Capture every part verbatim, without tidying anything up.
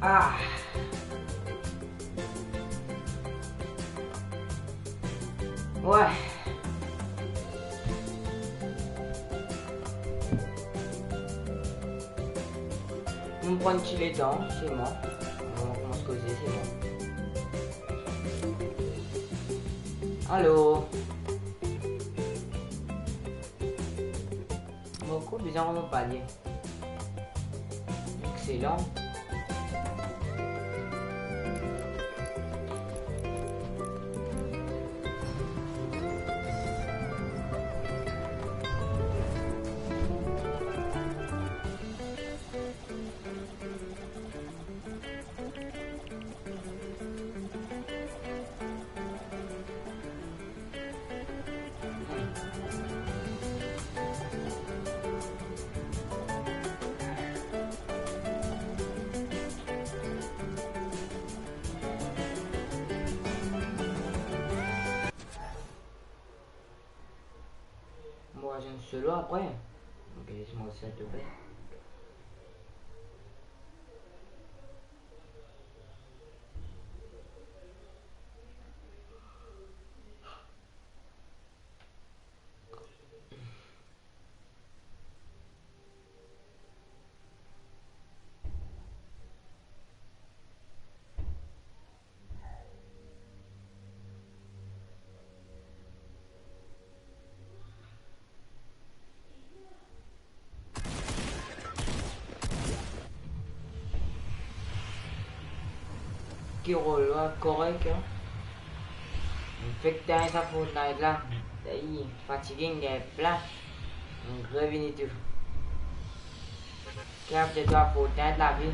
Ah. Ouais. Nou pran ti letan, selman. Nou koumans koze, selman. Alo? Mo ankor bizin rann mo palie. Exelan. Mo va zwenn solo apre. Ok, les mo sa toupe. Ki rol la korek, an? Mo fek tagn sa Fortnite la. Sa i fatige, gagn plin. Mo revini tou. Ki ap de twa Fortnite lavi.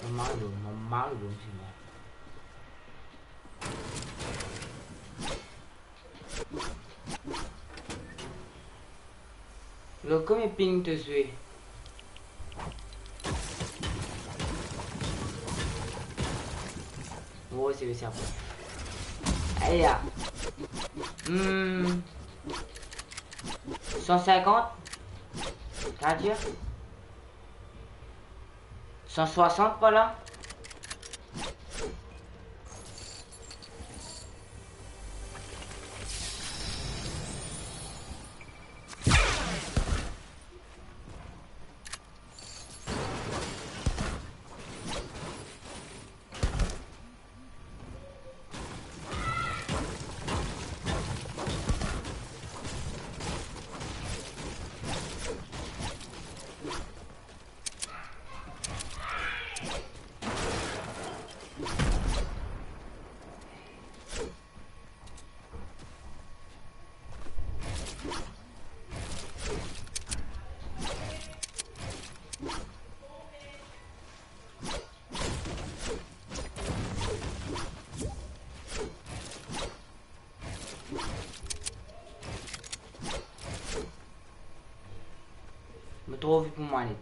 Mo mal dor, mo mal dor, seigneur. Lo, konbien ping to zwe? Mo resi resi apre. Aya. Hmm. San sinkant? Sa dir? San swasant par la? Mo tro vit pou manet.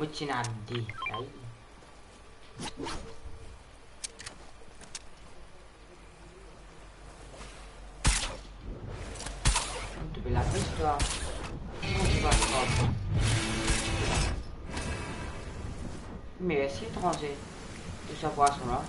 Mo ti ena de, ay. To pe lapes, twa. Kouma to pa trap? Mersi, etranze. Tou sa pwason la.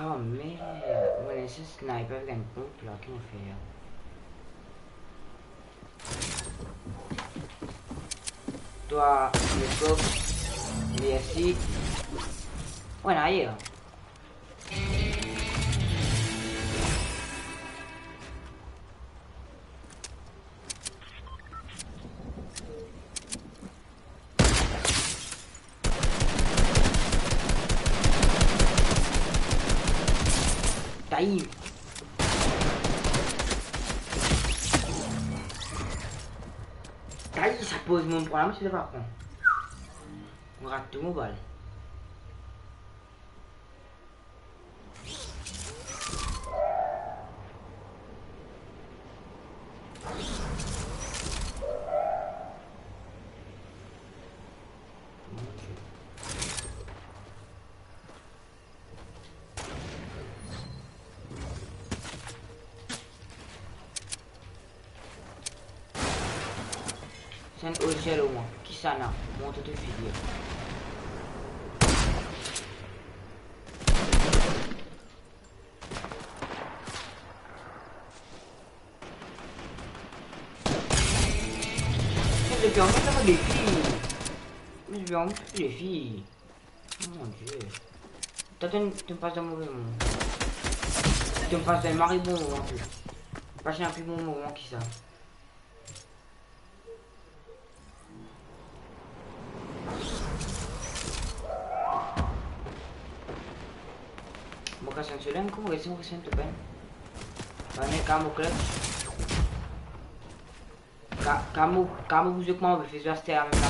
Ah merde, mo ena enn sniper avek enn ponp la, ki mo fer? Twa, lekop, mersi. Mo ena ayer. Tayi. Tayi, sa poz mo pran la, mo ti pa pran. Mo rat tou mo bal. Sa enn ozel oman. Kisannla? Montre to figir. Depi antan, sa pa defi. Depi antan, sa pa defi. Oh mon Dieu. Twa, to, to pas dan move moman. To pas dan mari bon moman pli. Pas dan pli bon moman ki sa. Mo kas enn sel, kouma res, mo res enn tou pena. Ane kamo clutch. Ka-, kamo, kamo bouze kouma mo pe fer zis aster la mem la.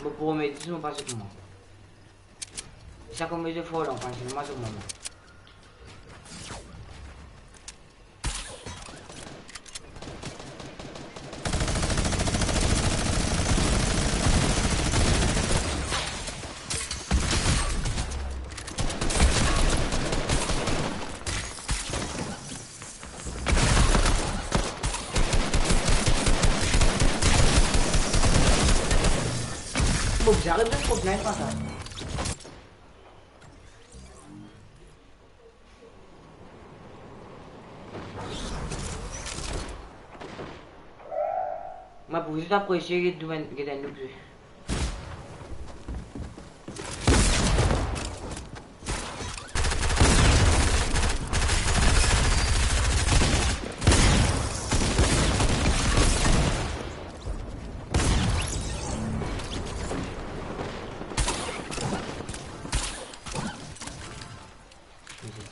Mo promet, zis mo pase kouma. Sa kouma zis for la, mo pase kouma, mo mama. Bon, bizin aret de Fortnite, pa sa. Mwa pou zis apresie get domenn, get enn look.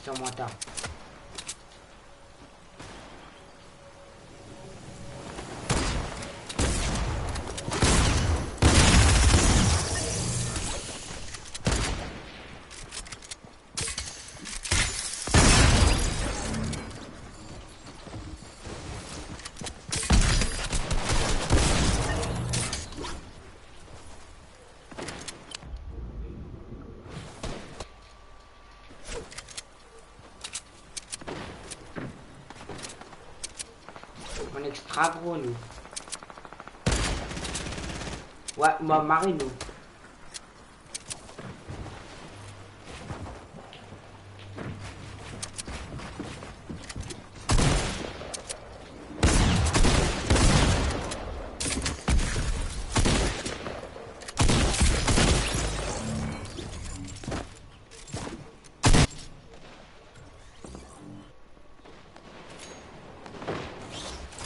Sa mwa ta. Bann extra gro nou. Wa, ma, mari nou.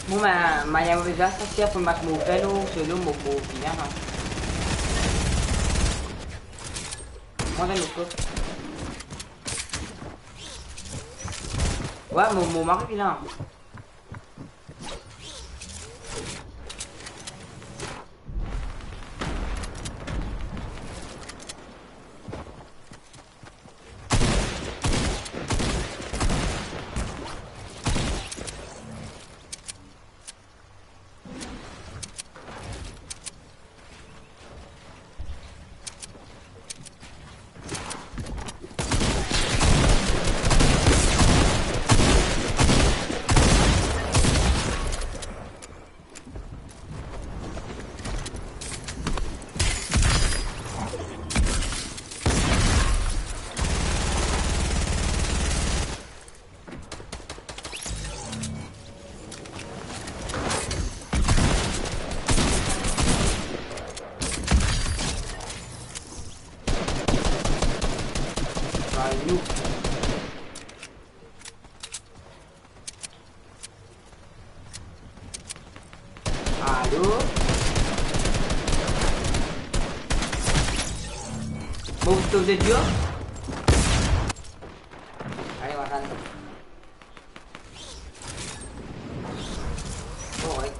Bon, ben, manier mo bizin sorti pou met mo velo, solo, mo, mo vien la. Mo vien kot. Wa, mo, mo mari vien la. Sa nou. Alo? Bon, to, zot dir? Ale, nou al. Korek.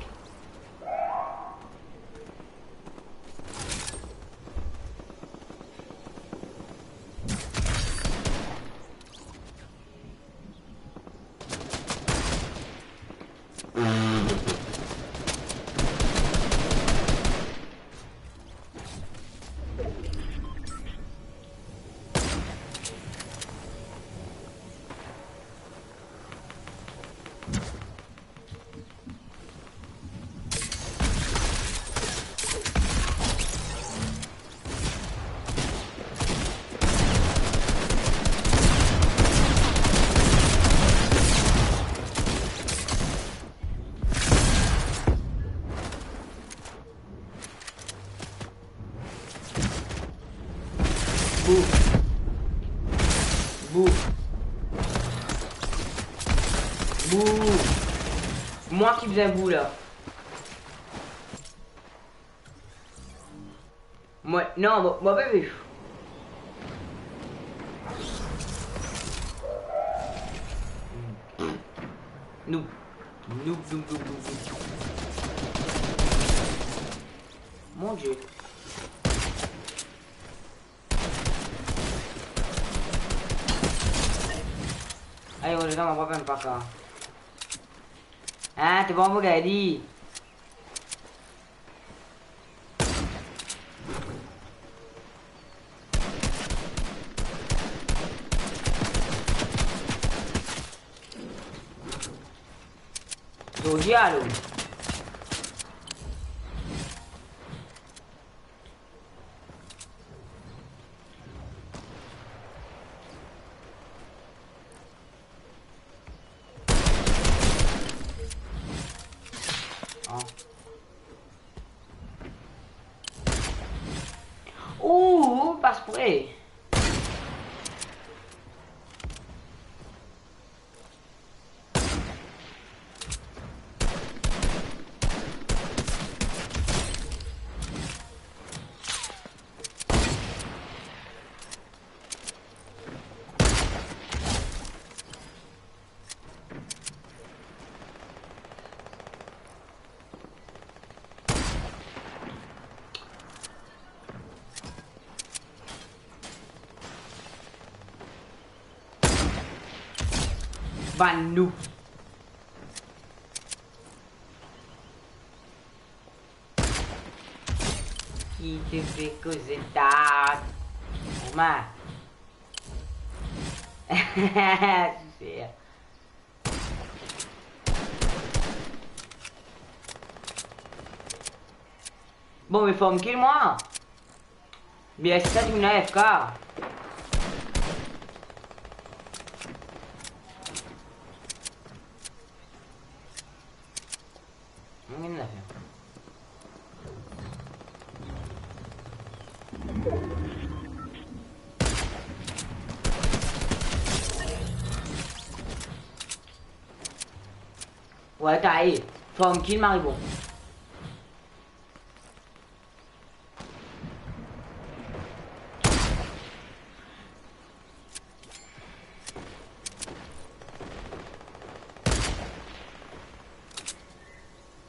Bou. Bou. Bou. Mwa ki bizin bou la. Mwa, non, mwa, mwa pa vif. Noob. Noob, noob, noob, noob, noob. Mon Dieu. Ayo, les gars, on va pas me packer. Ah, t'es pas un gars, dis. Zordi, alo. Ah. Ooh, pas pre. Bann noob. Ki ti pe koze ta. Oma. Super. Bon, me fom kill mwa. Bien, sa dimoun la F K. Mwen gagn lafer. Wey, ta e. Fom kill mari bon.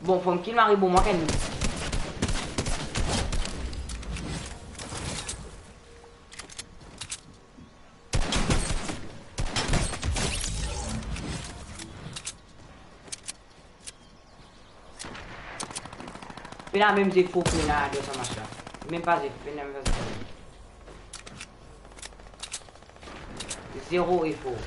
Bon, fom kill mari bon, mwa kan. Pena mem zefor, pena dan sa match la. Mem pa zefor, pena mem pa zefor. Zero zefor.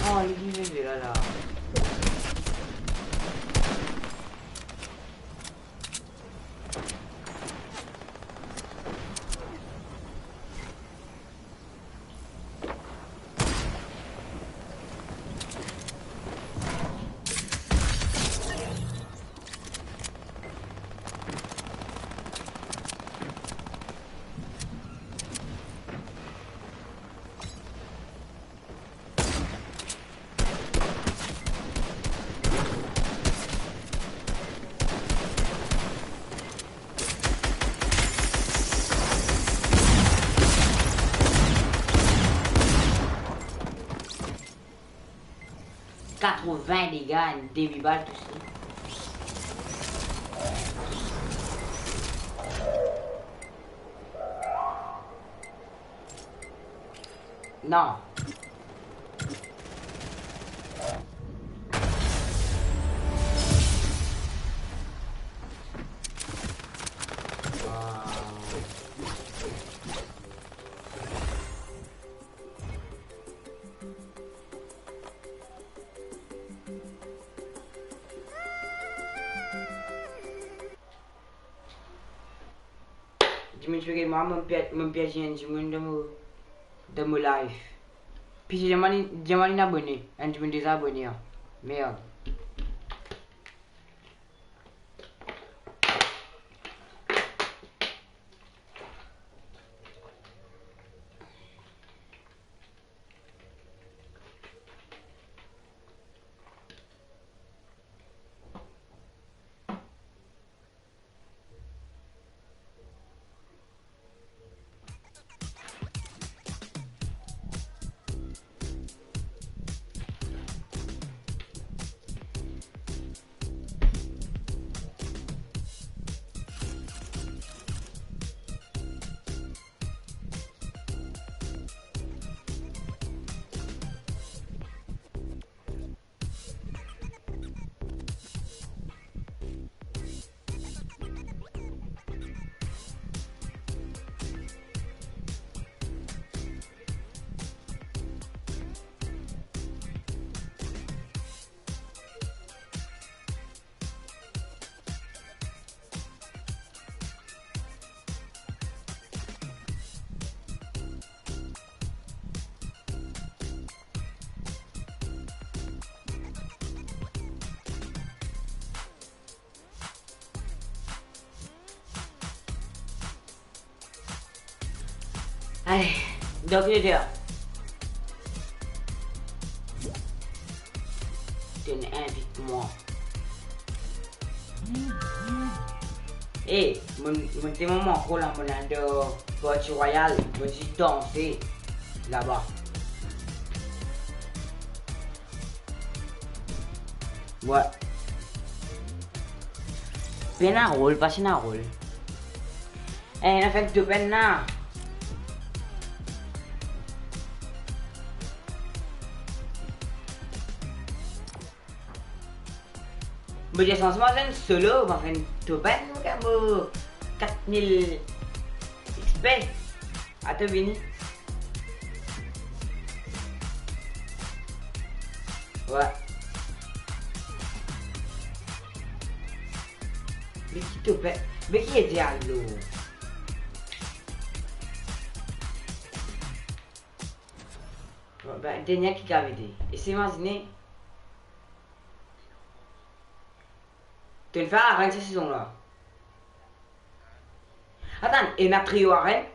Oh, li vinn vinn la, la. Katrovin dega, enn demi bal touse. Non. Dimoun ti pe gagn mwa, mo pe, mo perdi enn dimoun dan mo, dan mo live. Piti, dir mwa li, dir mwa linn abone, enn dimoun deza abone, an. Merde. Ale, donk, leader, to invit mwa. E, mo, mo telman mank la, mo al dan Party Royale, mo ti danse laba. Wey. Pena rol, pa ti ena rol. Eh, ena fer dopen la. Mo dir sanz mwa zwenn solo, mo fer dopen, mo gagn mo kat mil X P. Atann, vini. Wi. Me ki to pe, me ki ete alor? Bon, be, dernie ki kav ete. Esey imazine. To'nn fer arenn sa sezon la. Atann, ena trio arenn?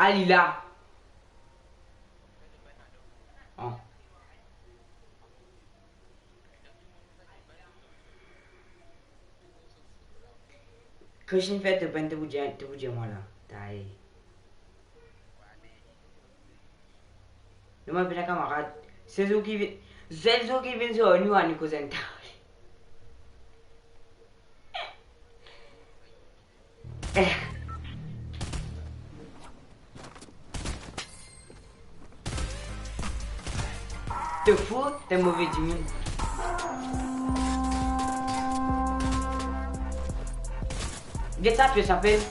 Ali la. Oh. Christian fer to bann to pou dir, to pou dir mwa la. Taye. Nou, mo pena kamarad. Sel zour ki vinn, sel zour ki vinn zwenn nou, anou koz enn tabl. Eh. To fou, to move dimoun. Get sa, pie sapel.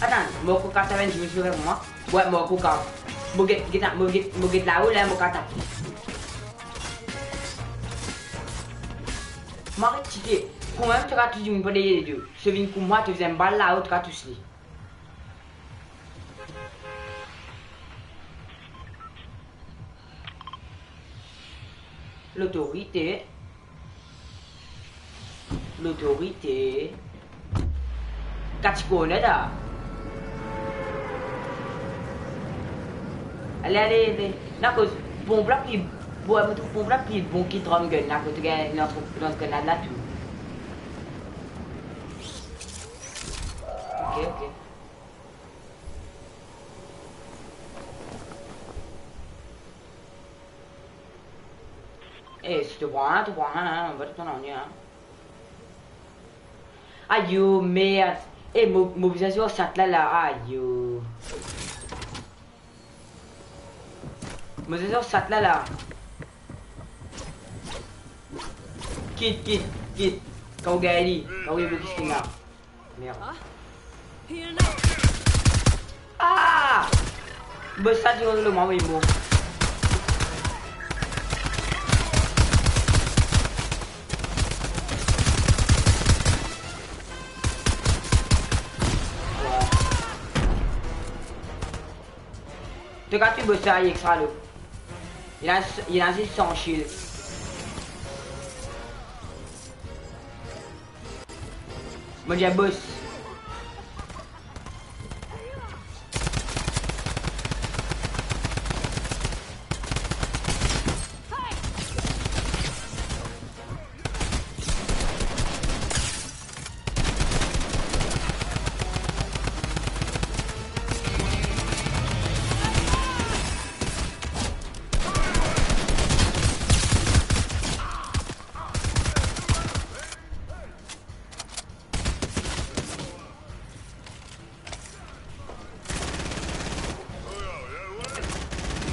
Atann, mo koka sa bann dimoun sou mwa. Wi, mo koka. Mo get, get, mo get, mo get lao la, mo koka tap. Mo aret tike. Kouma to kapav tous dimoun par deryer ledo? Si vinn kouma, to vinn enn bal lao, to kapav tous li. Lotorite. Lotorite. Kat ti kornet la. Ale, ale, ale. Akoz ponp la pli, bon, mo trouv ponp la pli bon ki drum gun, akoz to gagn lans, lans grenad la tou. Ok, ok. Eh, si to pran, to pran, hein, on va te prendre en lien, hein. Ayo, merd. Eh, mo, mo bizin sort sat la, la. Ayo. Mo bizin sort sat la, la. Kit, kit, kit. Kan ou gagn li, kan ou gagn li, kit la. Merde. Ah. Heal now. Ah! Boss la ti rod lor mwa, mo mor. To kapav touy boss la, li extra lourd. Li ena, li ena zis san shield. Mo dir boss.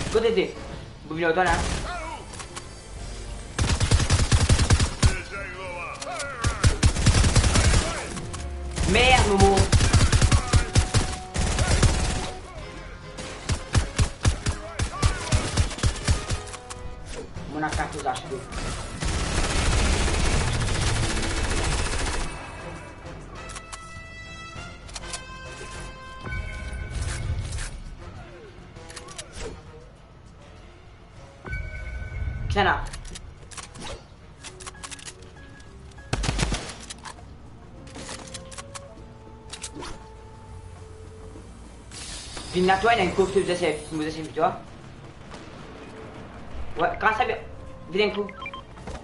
Kot to ete? Mo vinn ar twa la. Merd, mo mor. Mo ena katorz H P. Kisannla? Vinn la twa, ena enn kof, mo bizin servi, mo bizin servi twa. Wi, kras sa bien. Vinn enn kou.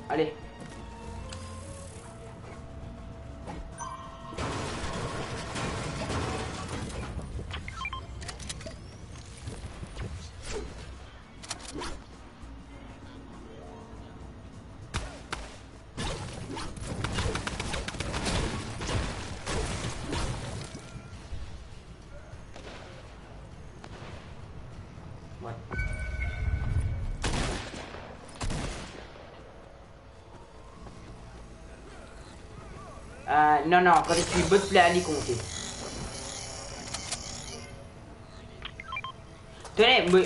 Ale. Wi. Euh, non, non, kan to touy bot la, li konte. Tone, mo,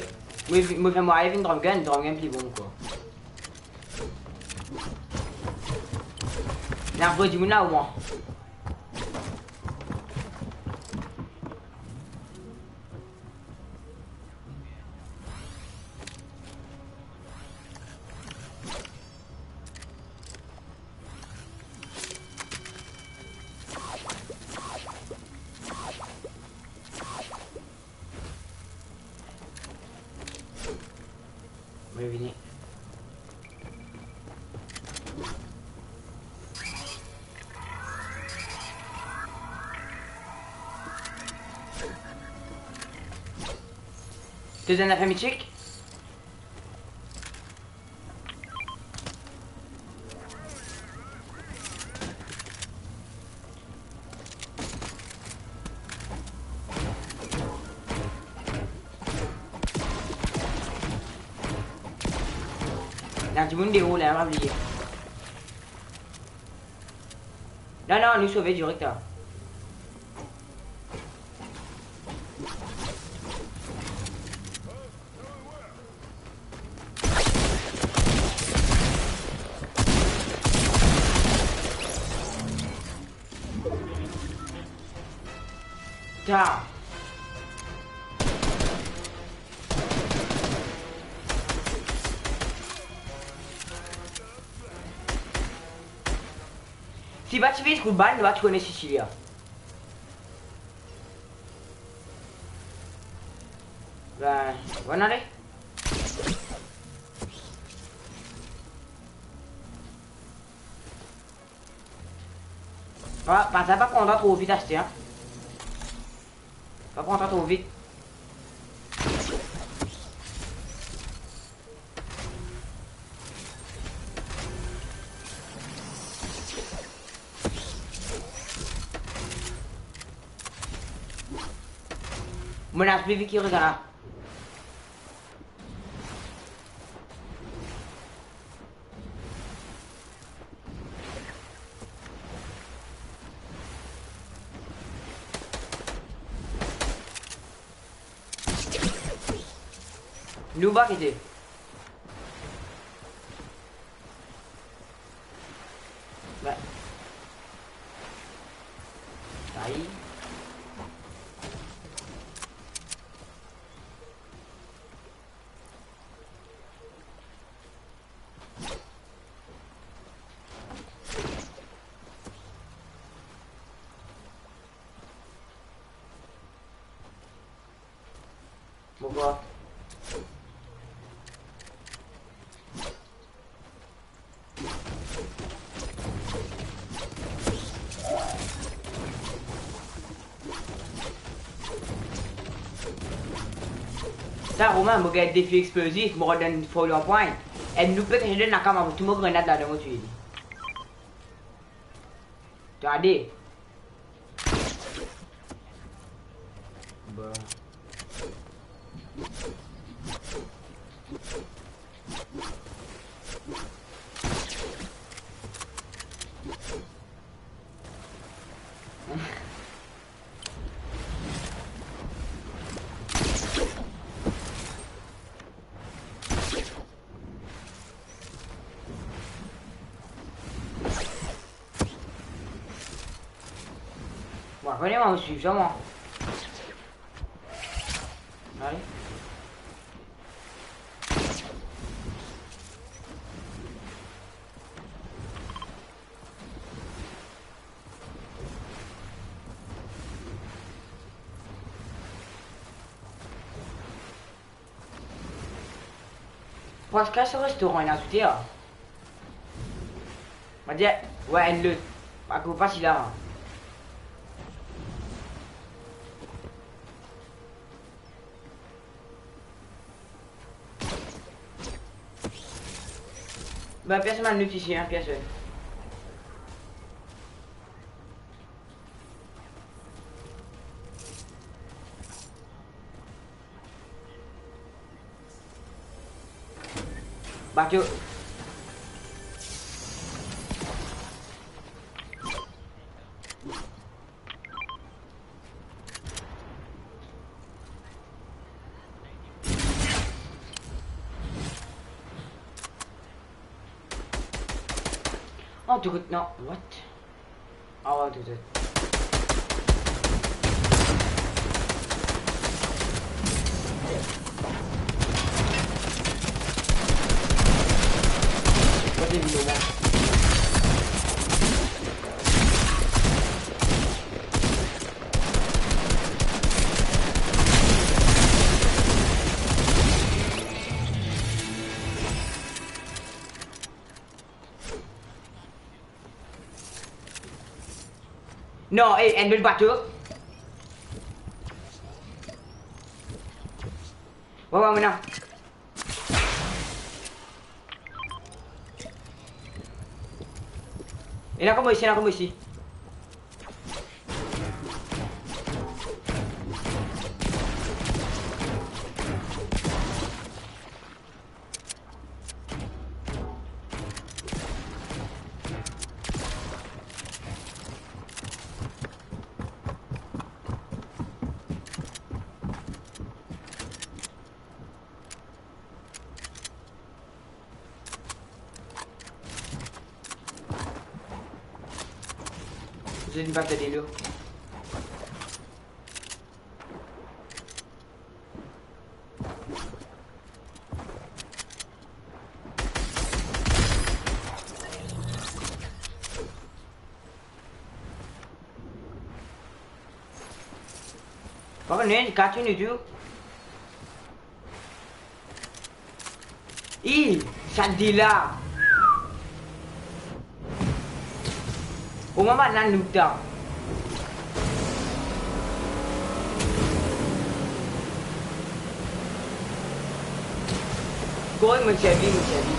mo, mo fer mwa vinn drum gun, drum gun pli bon ankor. Ena ankor dimoun la oubien? Mo vini. To ena fer mitik? Ena dimoun deor la, pa bliye. Non, non, nou sove direk la. Ta. Si pa ti vinn kout bal, nou pa ti kone Sisilia. Ben, bon, ale. Pa, pa, pa pran twa tro vit aster, an. Pa pran twa tro vit. Mo ena pli vit ki regarde la. Nou va kite. Ba. Sa i. Pourkwa? Sa, Romain, mo gagn defi explozif, mo rod enn foli an pwin. Enn nou pe kase de nakam avek tou mo grenad ladan mo touye li. Gade. Bon. Bon, apre, mwa, mo swiv sa, mwa. Ale. Preske so restoran inn azoute la. Mo dir, wi, enn lot. Pa kou pa sila. Ba, personn pa notisie, hein, personn. Bato. Tout, non, what? Ah ouais, tout, tout. Kote li, la? Non, eh, enn lot bato. Wa, wa, mona. Ena kouma isi, ena kouma isi. Zot inn pa perde delo. Papa, nen, kat inn tou. Ih, sa de la. O mama, na nou ta. Koy, mo servi, mo servi.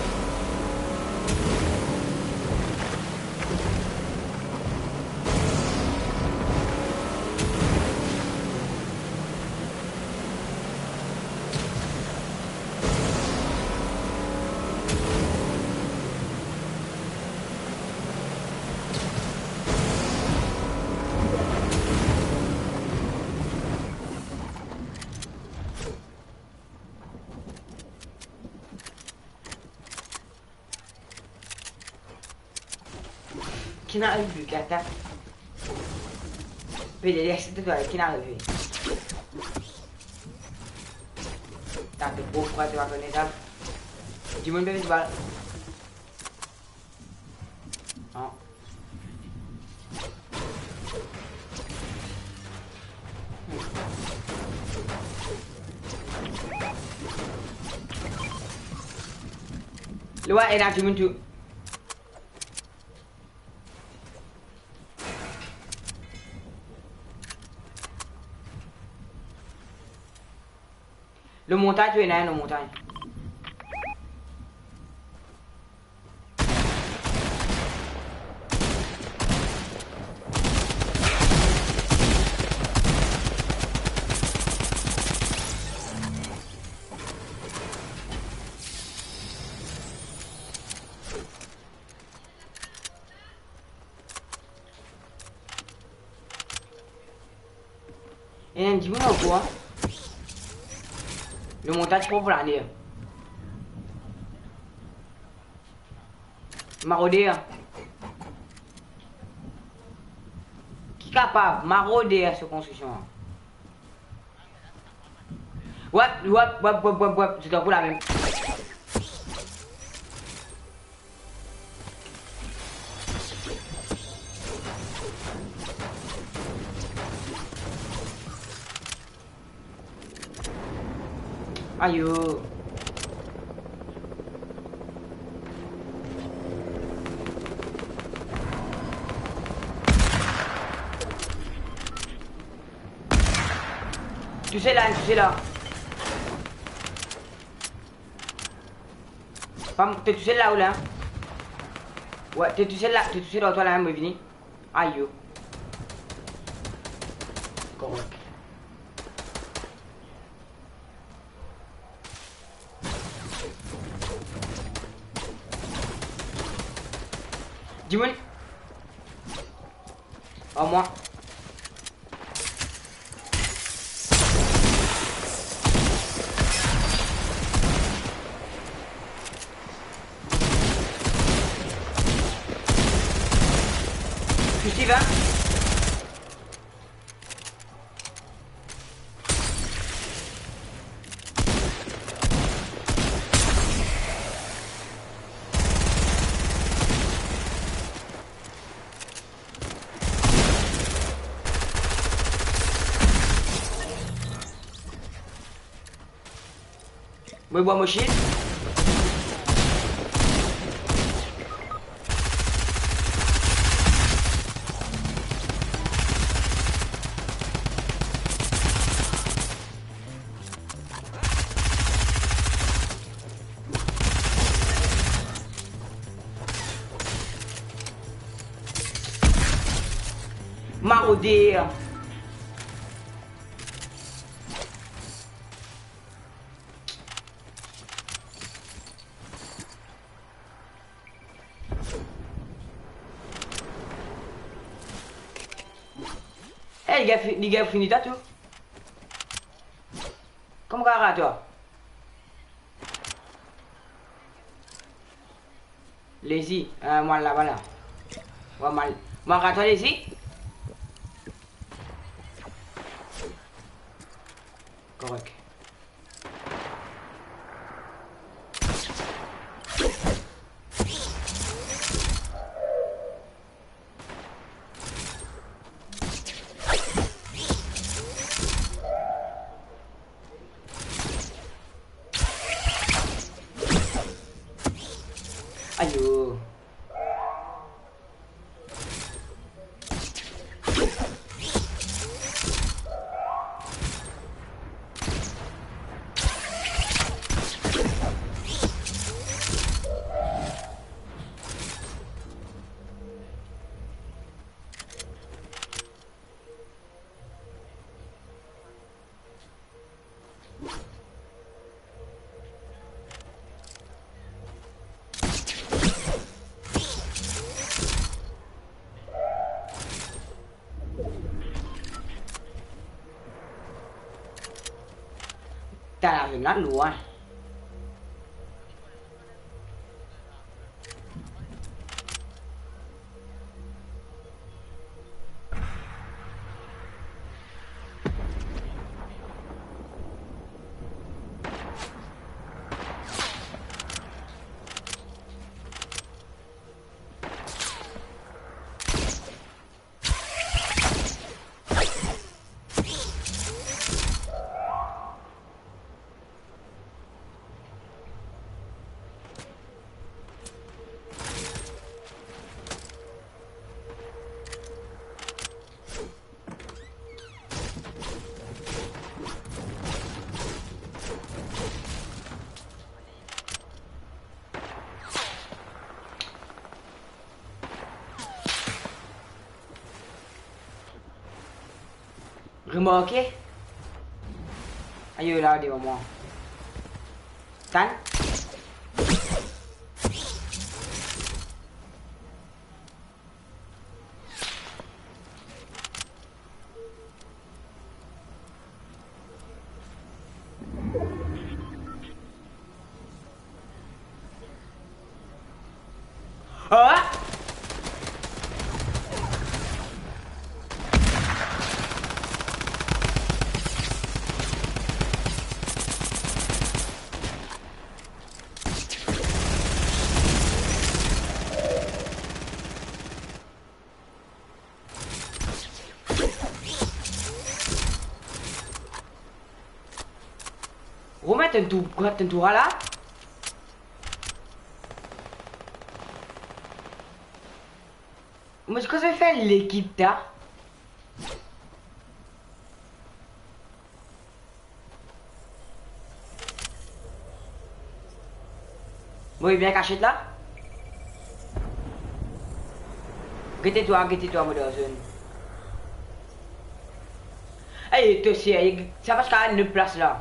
Ki'nn arive, gata. Pe deryer, se twa, ki'nn arive. Tape, pourkwa to pa kone sa? Dimoun pe vinn bal. Non. Lwa, ena dimoun tou. Lor montagn, wi, ena enn lor montagn. Ena enn dimoun ankor, an? Lor montagn, ti pou plane. Marader. Ki kapav marader so konstriksion, an? Wap, wap, wap, wap, wap, wap, zot ankor la mem. Ayo. Tousel la, tousel la. Pam, to tousel la ou la? Wi, to tousel la, to tousel la, twa la mem, mo vini. Ayo. Korek. Dimoun. Ar mwa. Mo bwar mo shield. Maroder. Eh, li gagn fi-, li gagn fini ta tou. Kouma kara twa? Lazy, euh, mo al laba la. Mo al, mo al rat twa, Lazy. Korek. Ayo. Ta la, vinn la, lwin. Remarke? Ayo la, devan mwa. Tann. Ah! Romain, t'as une tou-, t'as une tour là? Mo ti koz fer lekip ta. Mo bien kasiet la. Gete twa, gete twa, mo dan zone. Ey, to serye, sa pas kapav enn lot plas la.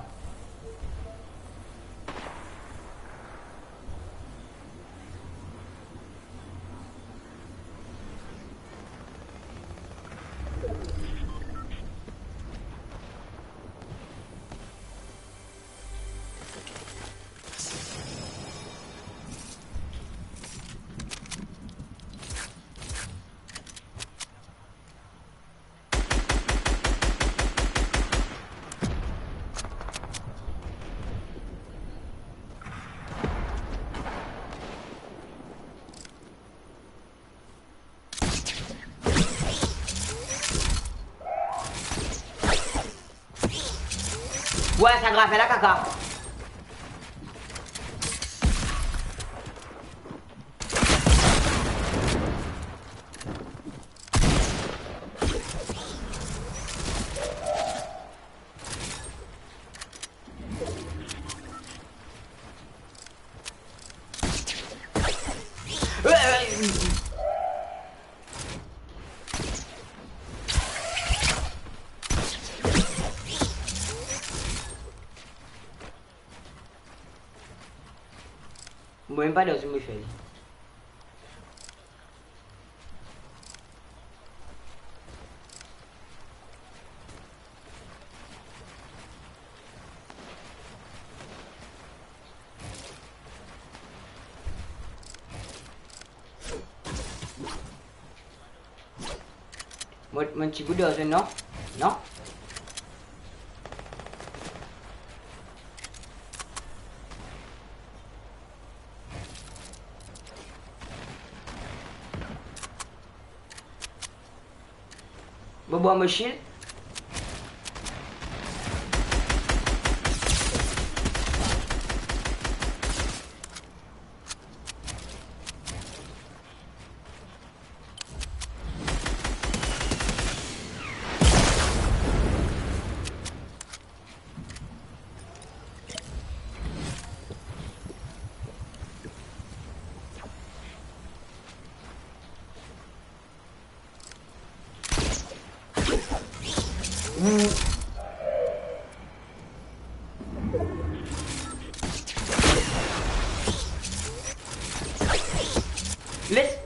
Wey, sa grav la, kaka. Mo mem pa dan zot mo fer li. Mo, mo ti bout dan zot, non? Non? Mo bwar mo shield. Les.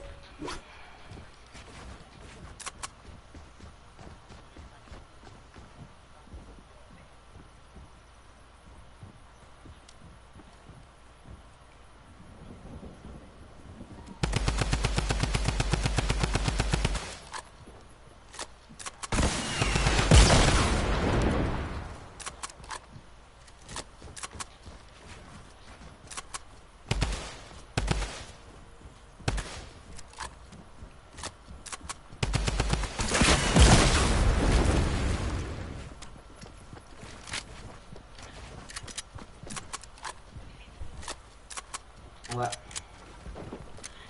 Wi.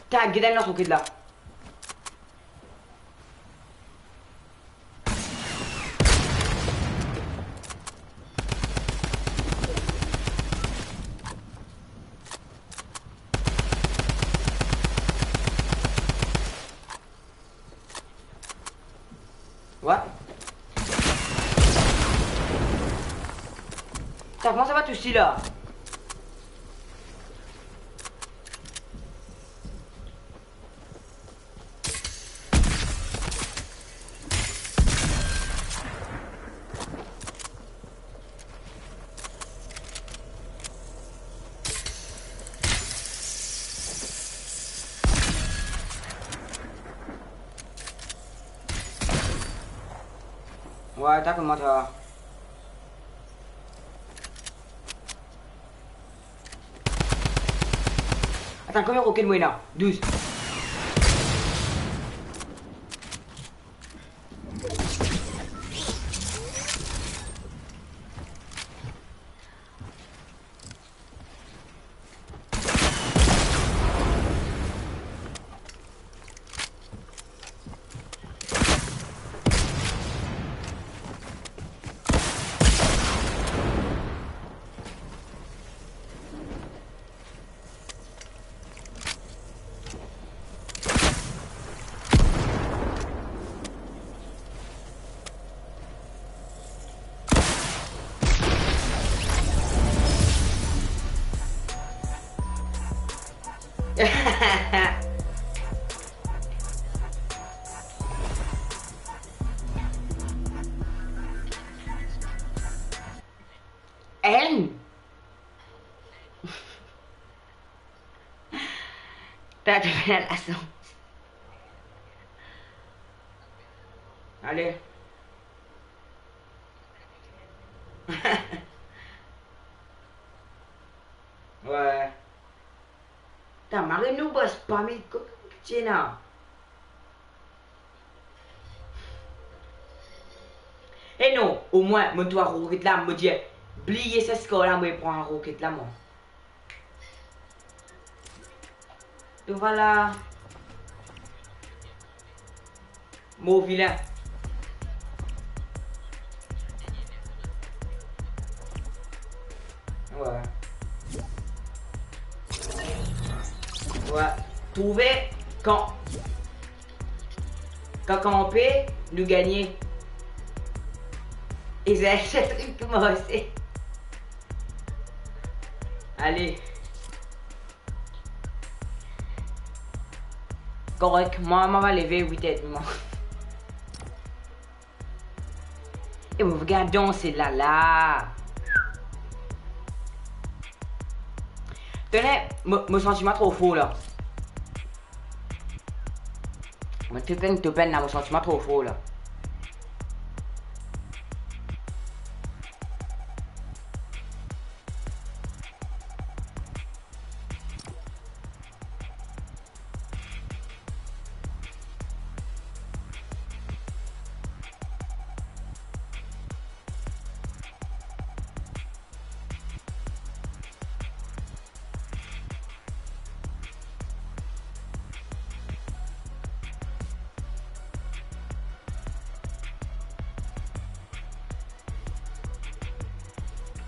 Ta, get enn lot roket la. Wi. Ta, kouma sa pa tous li la? Wi, ta kouma sa? Atann, konbien roket mo ena? Douz. Enn. Ta, ta pena lasans. Ale. Wi. Ta mari nou bas pami kot ti ena. E non, omwin mo trouv roket la, mo dir, bliye sa skor la, mo pran roket la, mwa. Donk, vwala. Mo vilin. Wi. Wi. Trouve kan, kan kanpe, nou gagne. E sa, sa trik pou marse. Ale. Korek, mwa, mwa va leve wit er demi, mwa. E mo gagn danse la la. Tone, mo, mo santi mwa tro for la. Mo trip enn topenn la, mo santi mwa tro for la.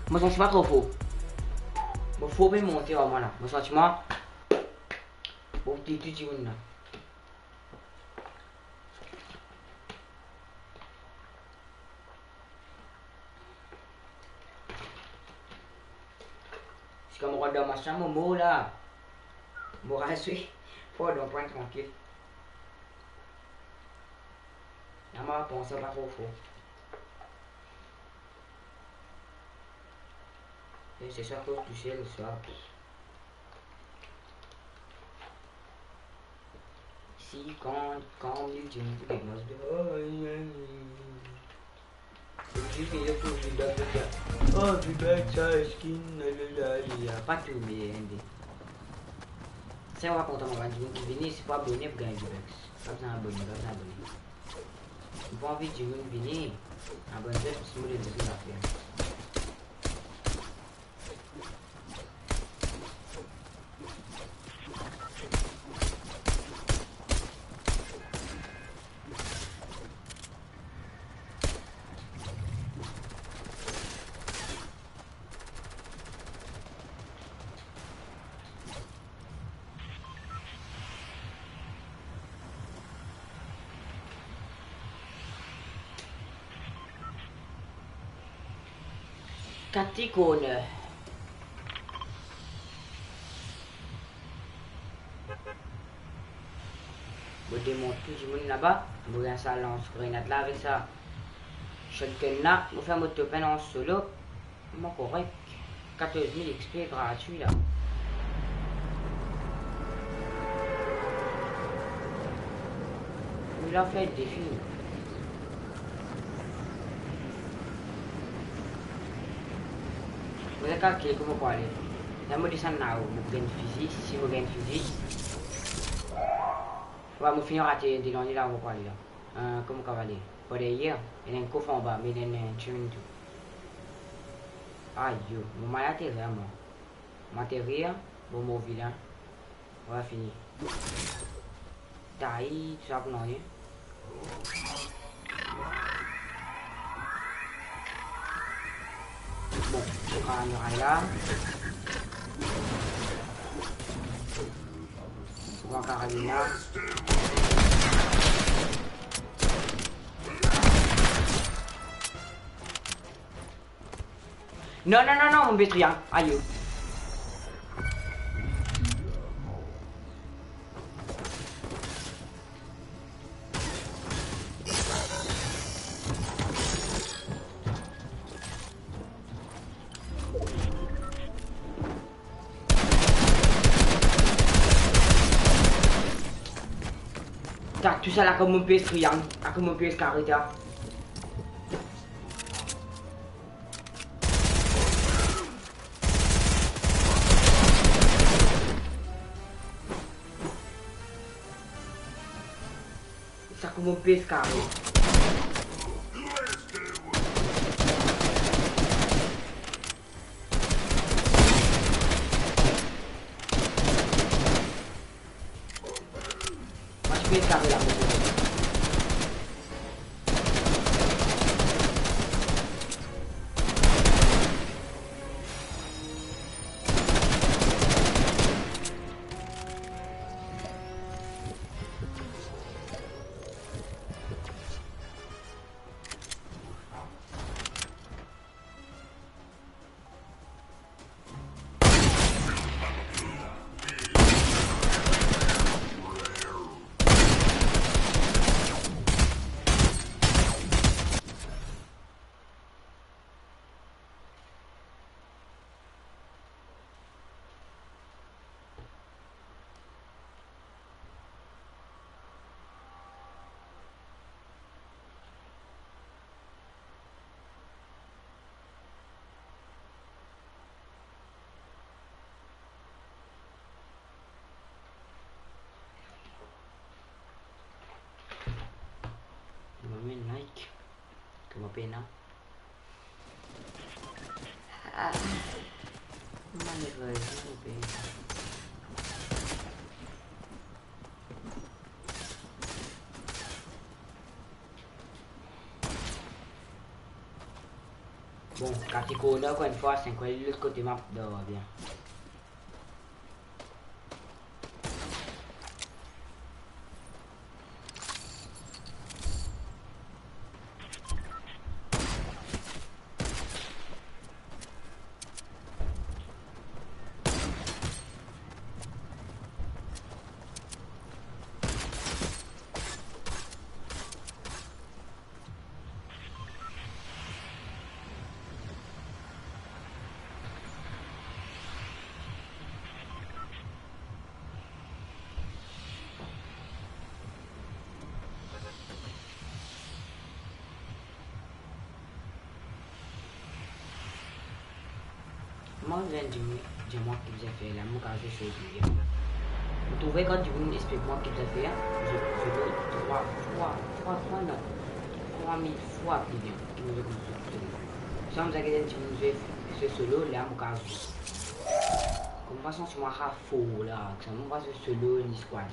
Mo santi mwa tro for. Mo for pe monte ar mwa la. Mo santi mwa, bon, tou, tou dimoun la. Seki mo rod dan machin, mo mor la. Mo razwe. Fo donn pran trankil. Ama panse pa tro for. E se sa koz tousel sa. Si kan, kan li dimoun pou depanse de, oh, li, li, li, li. Li vinn pou vinn dan sa. Oh, vinn sa skin, la, la, la, la, la. Pa tou, me ende. Sa, mo pa kontan, mo pa dimoun ki vini, se pou abone pou gagn V-Bucks. Pa bizin abone, pa bizin abone. Mo pa anvi dimoun vini, abone zot, paski mo donn zot enn zafer. Kat ti corner. Mo demont tou dimoun laba, mo gagn sa lans grenad la avek sa shotgun la, mo fer mo topenn an solo. Mo korek. Katorz mil XP gratwi la. Mo la fer defi. Mo la kalkil kouma pou ale. La mo desann lao, mo gagn fizi, si mo gagn fizi. Wa, mo fini rate de lane la, mo pou ale la. Eh, kouma kavale. Par deryer, ena enn kof anba, me ena enn, eh, chemin tou. Ayo, mo mal aterir mwa. Mo aterir, bon, mo vilin. Mo fini. Tai, tou sa pou nanye. Bon, mo kav miray la. Mo karabin la. Non, non, non, non, mo pe triang. Ayo. Ta, tou sa la, kouma mo pe triang, kouma mo pe kare ta. Sa kouma mo pe kare. Mwa, ti pe kare la. Pena. Ah, malerez, hein, le pays. Bon, Capricorn, ankor enn fwa, sink, ale lot kote map, dan bien. Mwa, enn dimoun dir mwa ki bizin fer la, mo kapav zis fer li. Mo trouve kan dimoun explik mwa ki bizin fer, mo, mo, mo, trwa, trwa, trwa, trwa, non, trwa mil fwa pli bien ki mo zwe koumsa. Sa mo zis get enn dimoun zwe, zwe solo, la mo kapav zwe. Kouma sa, si mo kapav for la, koumsa mo kapav zwe solo, ni squad.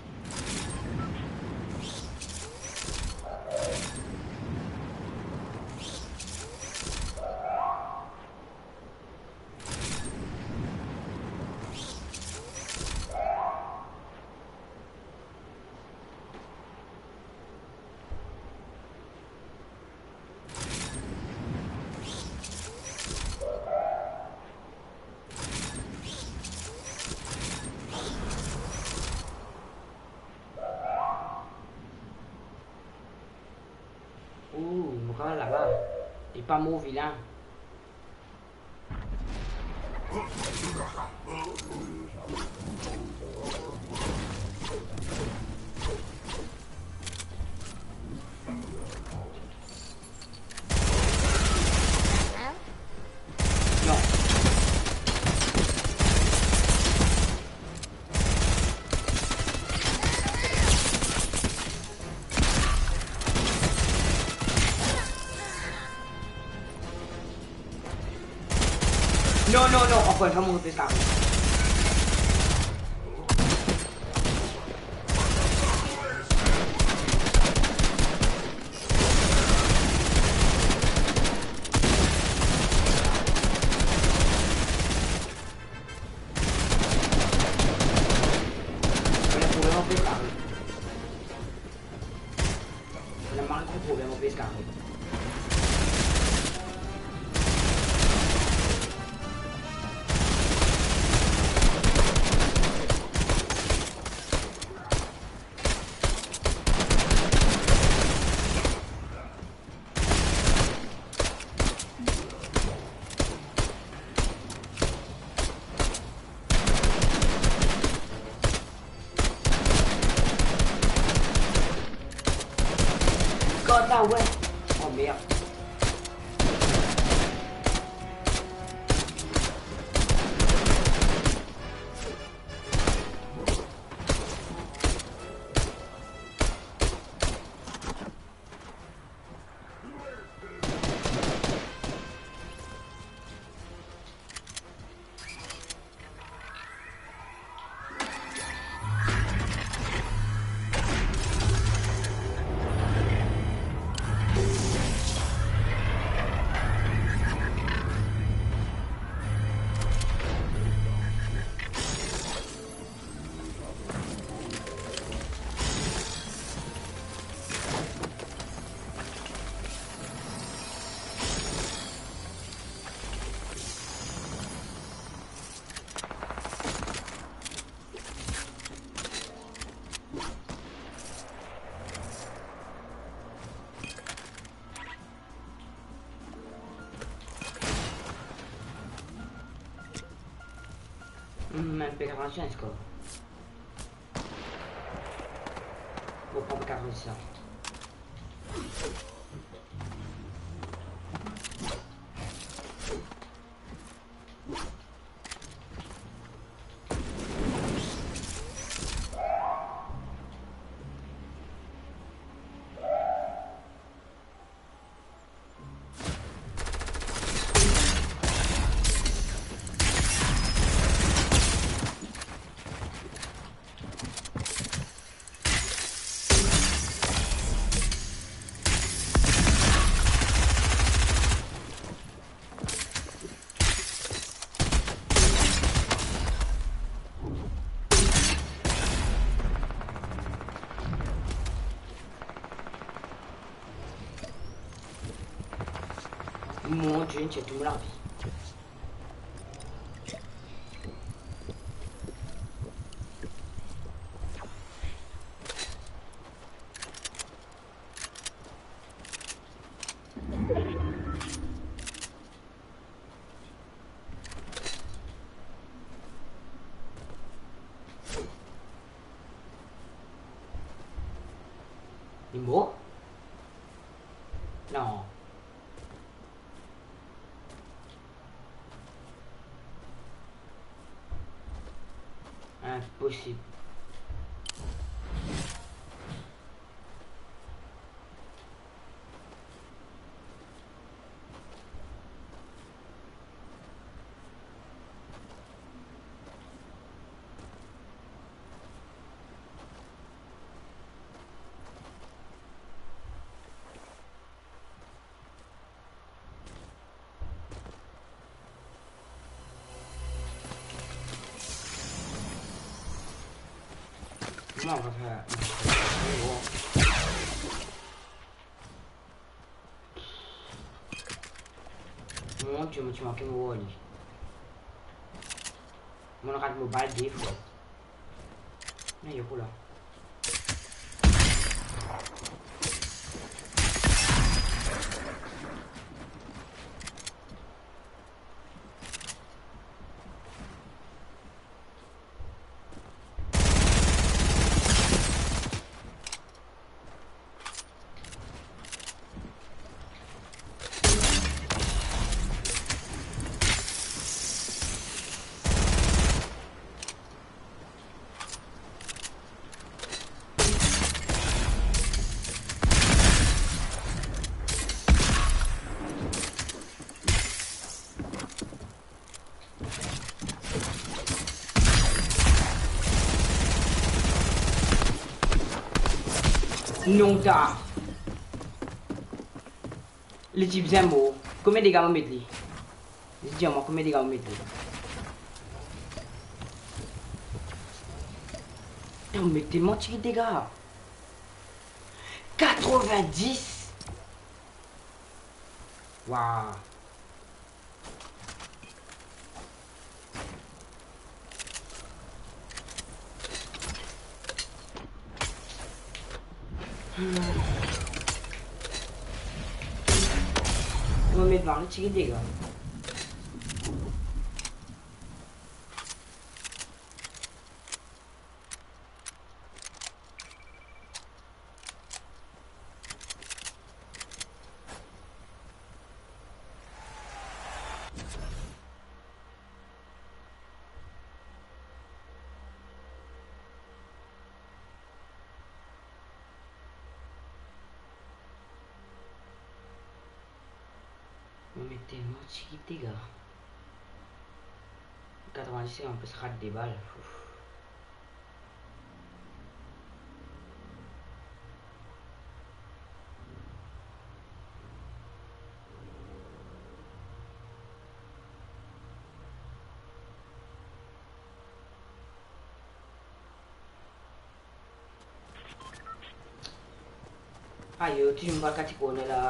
Ooh, mo kapav laba. Li pa mo vilin. Non. Non, non, non, ankor enn fwa mo pe kare. Ena problem, mo pe kare. Ena mal gro problem, mo pe kare. Kot la, wey. Oh, merde. Hmm, M P quatre-vingt-quinze, quoi. Bon, pran M P quatre-vingt-dix, là. Mon Dieu, ti tou lavi. Li mor? Non. Inposib. Kouma nou va fer? Mon Dieu, mo ti manke mor li. Mo rat mo bal de fwa. Ayo, pou la. Non, ta. Li ti bizin mor. Konbien dega mo met li? Zis dir mwa konbien dega mo met li. Putain, mo met telman tigit dega. Katrovin-dis. Waw. Mo met bann tigit dega. Mo met telman tigit dega. Katrovin-dis, an plis rat de bal. Ouf. Ayo, ti mo pa kapav ti kone la.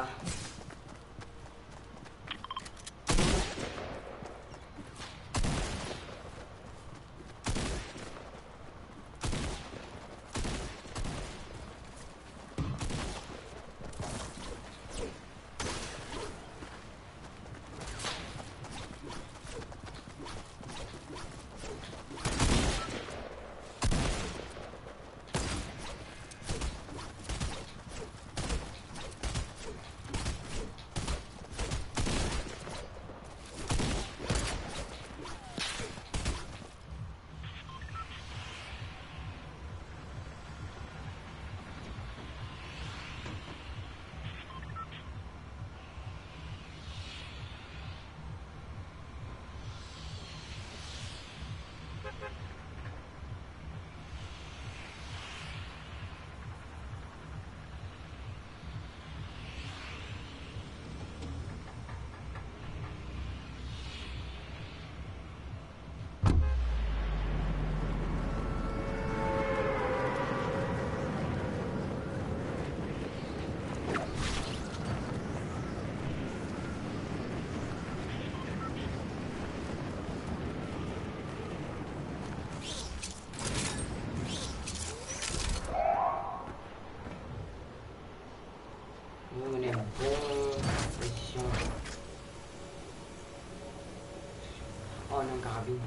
Enn karabin.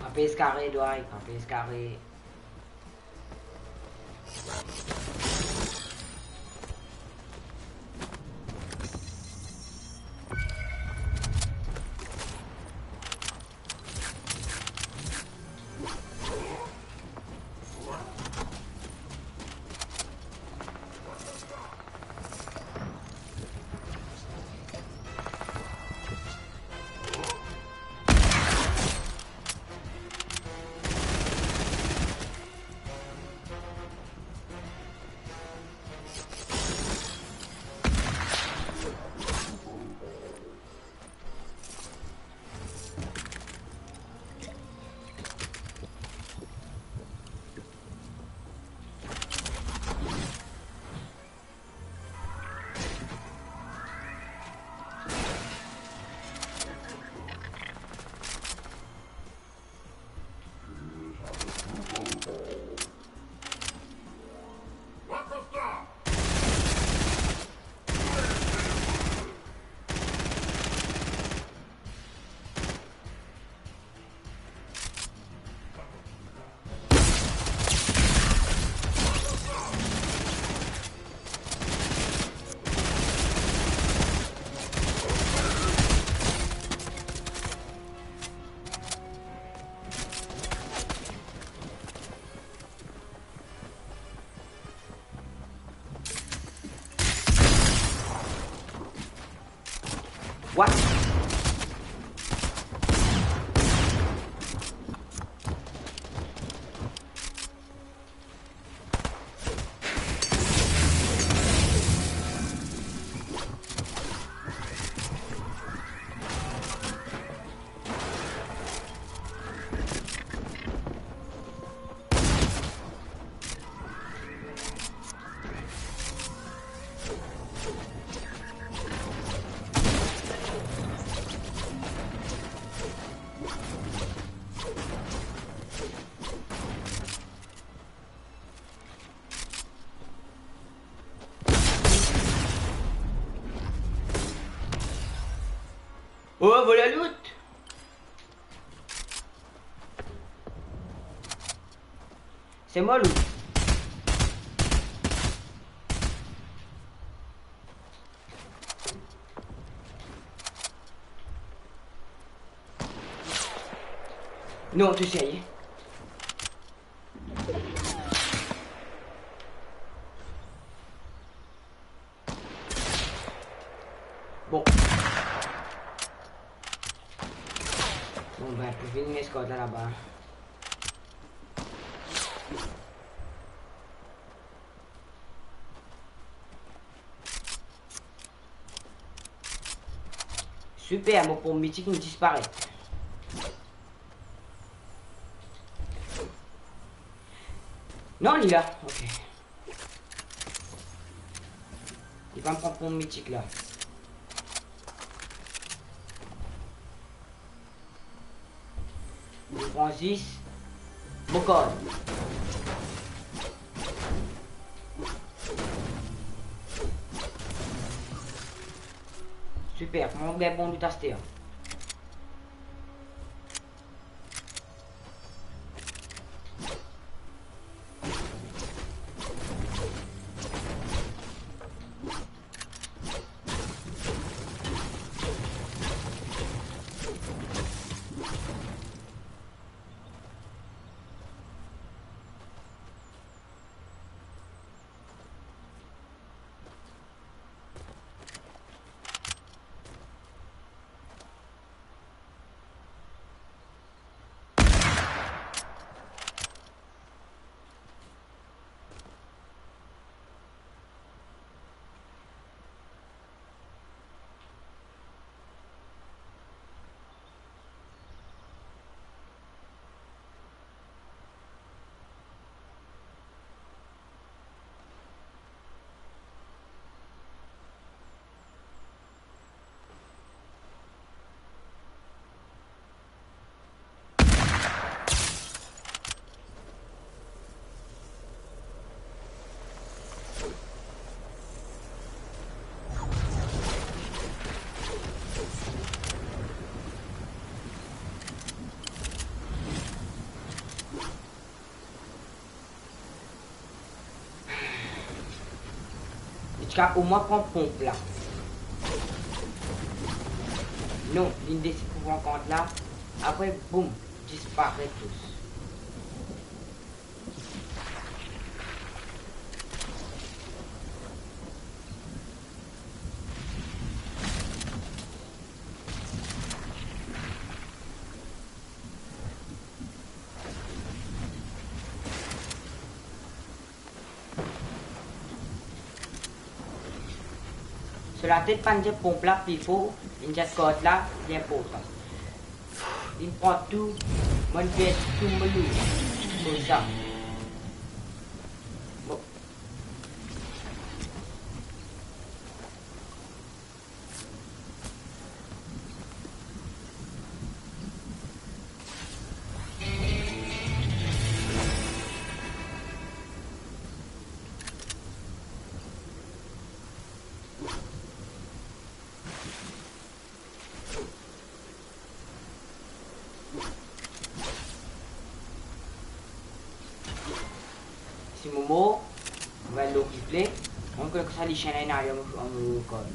Apel Skare, dway, apel Skare. What? Oh, voler loot! Se mwa, loot. Non, to serye? Bon. Bon, ben, pou fini, met kart la laba. Siper, mo pom mitik inn disparet. Non, li la. Ok. Li pa pran pom mitik la. Mo pran zis mo kart. Siper, kouma mo gagn bon loot aster? Ka omwin pran ponp la. Non, linn desi pou pran kant la. Apre, boum, disparet tous. So latet pa'nn dir ponp la pli for, linn dir kart la pli inportan. Linn pran tou, mo'nn perdi tou mo lour. Koumsa. Mo- Si mo mor, mo va al lor replay, mo kone kosa lisien la inn ariv ar mo, ar mo kor.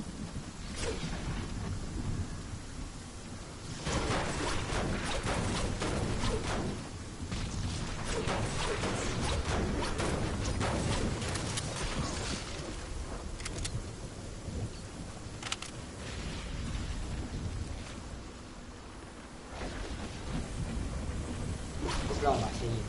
Plan, on va essayer.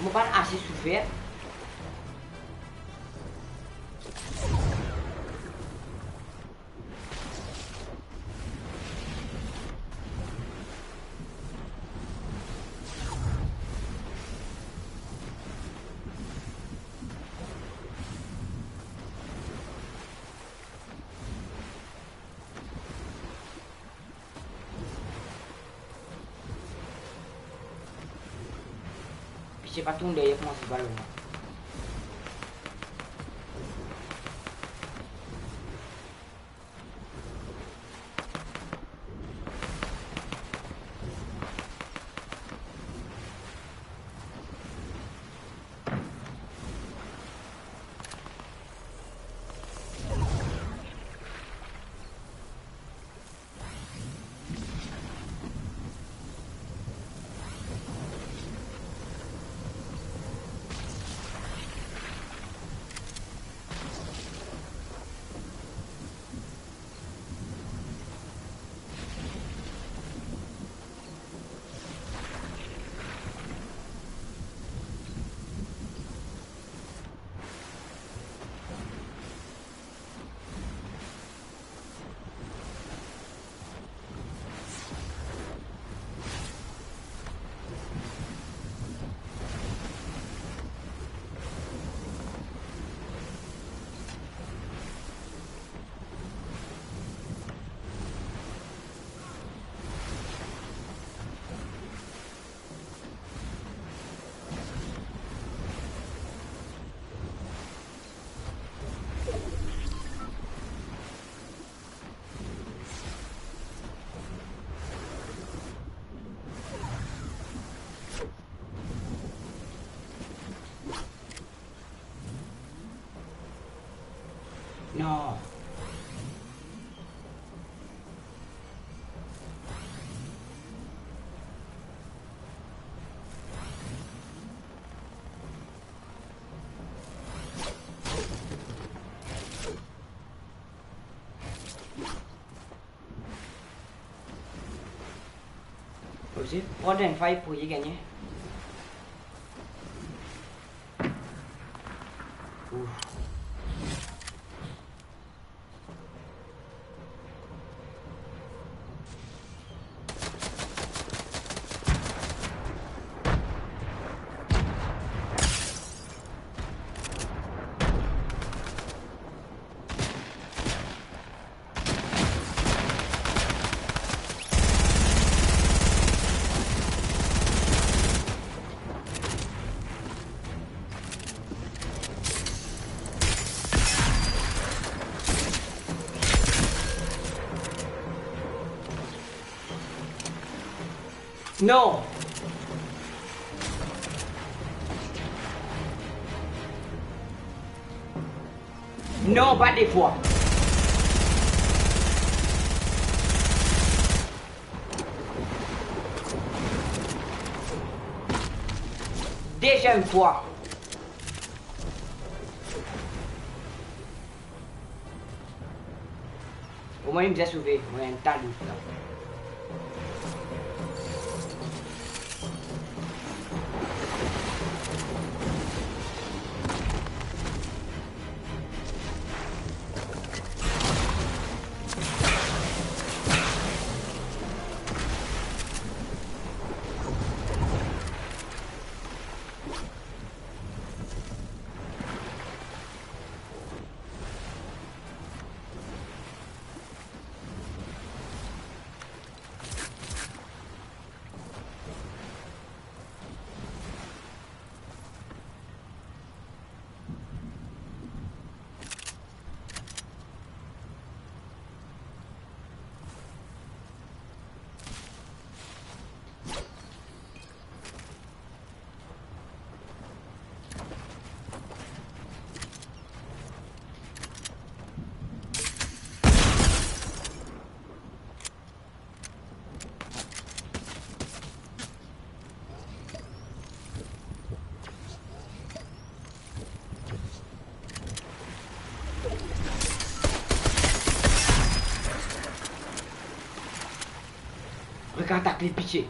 Mo pa'nn ase soufer. Pitie pa tourn deryer kouma se balon la. Non. Osi, pran enn fay pou li gagne. Ouf. Non. Non, pa de fwa. Deziem fwa. Omwin li bizin sove, mo ena enn ta loot la. Regarde ta kle, pitie.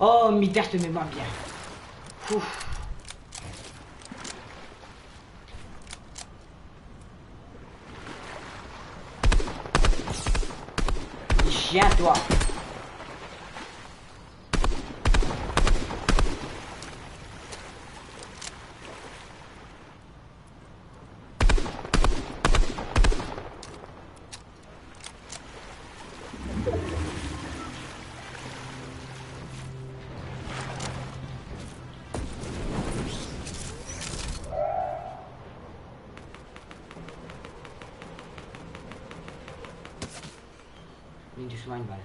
Oh, Midas, to met mwa bien. Ouf. Lisien, twa. Vinn dousman, enn bal.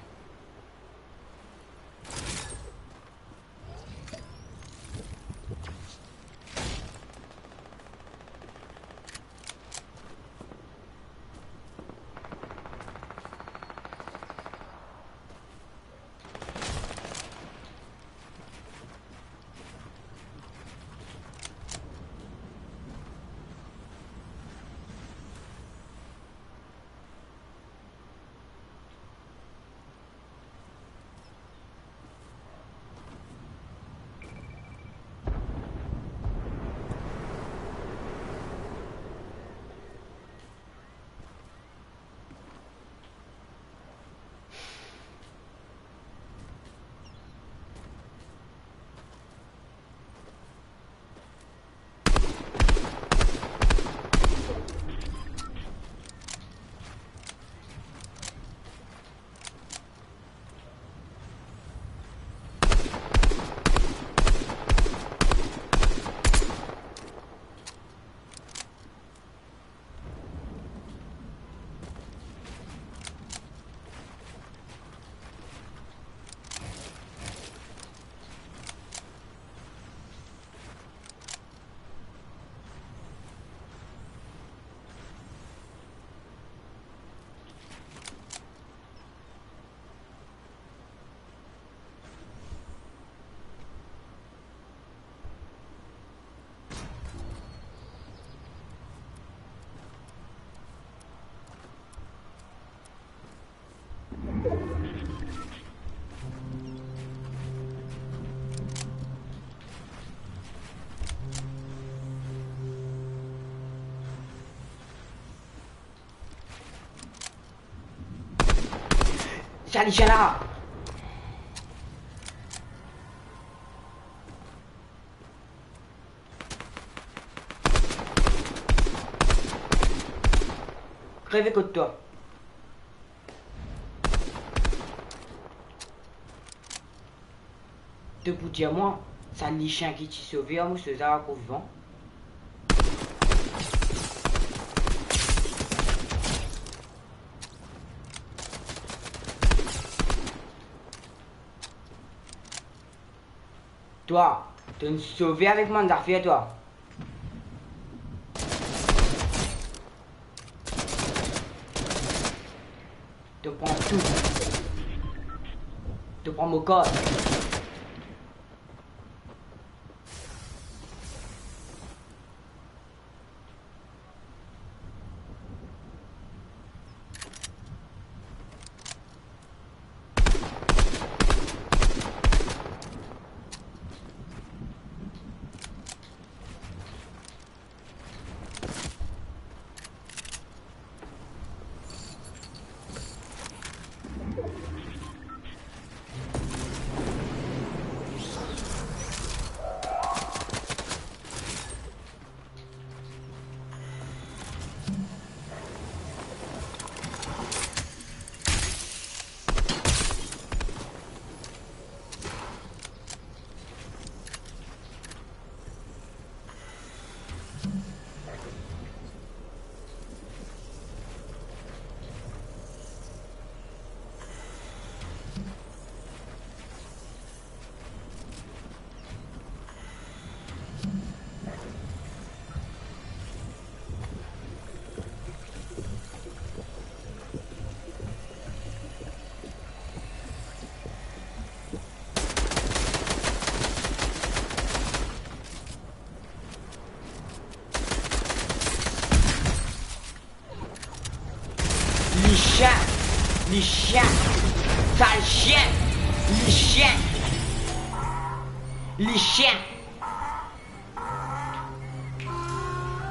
Sa li sien la. Kreve kot twa. To pou dir mwa, sa lisien ki ti sove a, mo so zam ankor vivan. Twa, to'nn sove avek bann zafer twa. To pran tou. To pran mo kart. Lisien! Lisien! Sal sien! Lisien! Lisien!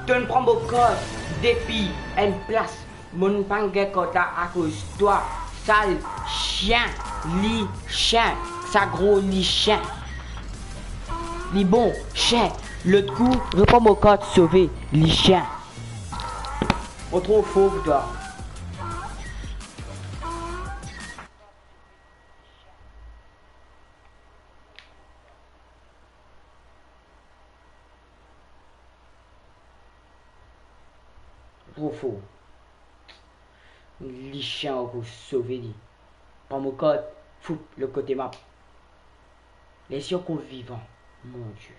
To'nn pran mo kart depi enn plas. Mo'nn pa'nn gagn kart la akoz twa, sal sien, lisien, sa gro lisien. Li bon, sien, lot kou, repran mo kart, sove, lisien. Mo tro for pou twa. Tro for. Lisien ankor sove li. Pran mo kart, fout lot kote map. Les li ankor vivan, mon Die.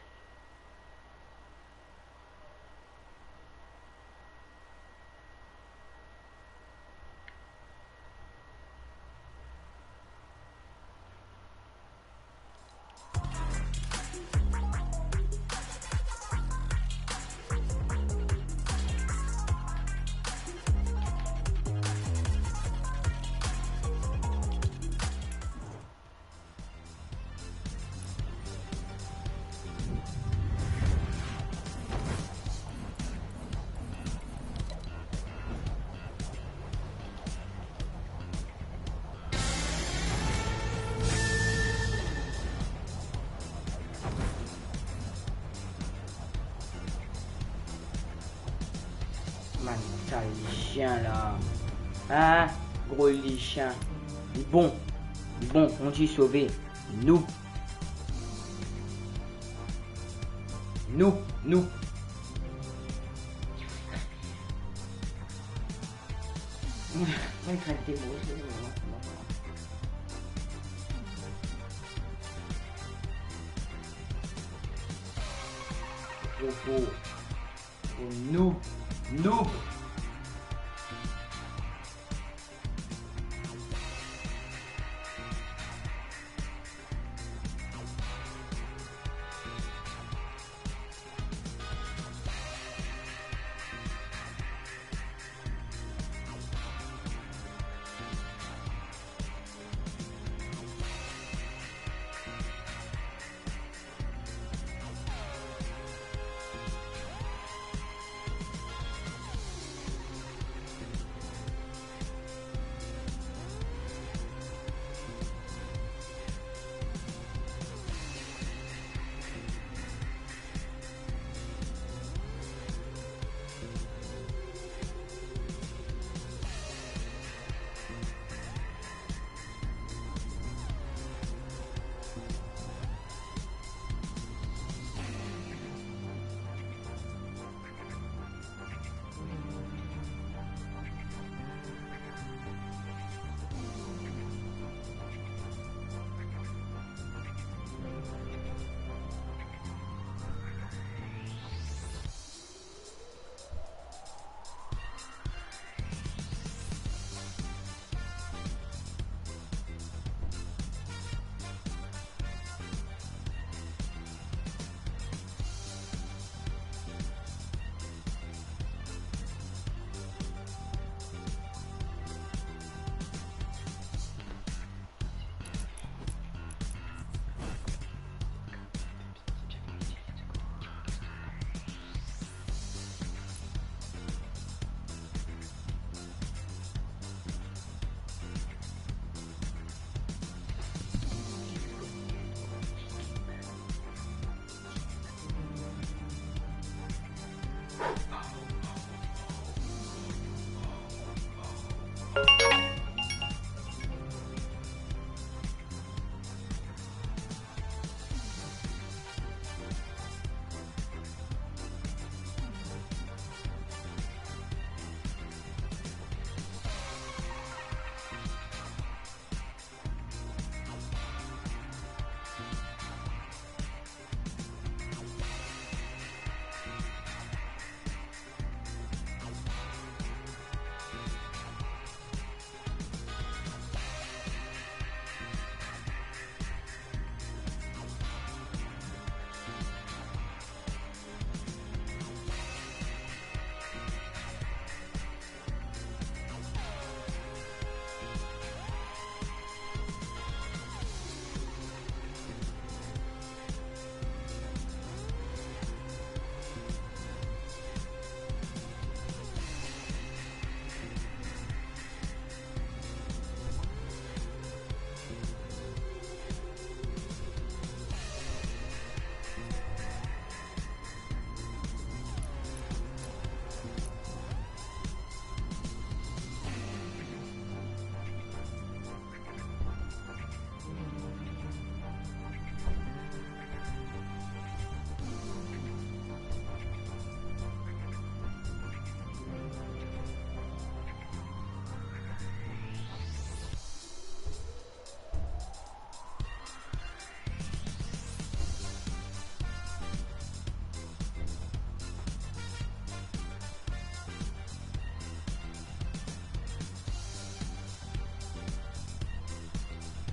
Bann sal lisien la. Hein? Gro lisien. Li bon. Li bon, kontign sove. Noob. Noob, noob. Mwa, mwa, mwa, mwa, mwa. Popo. Noob. Noob.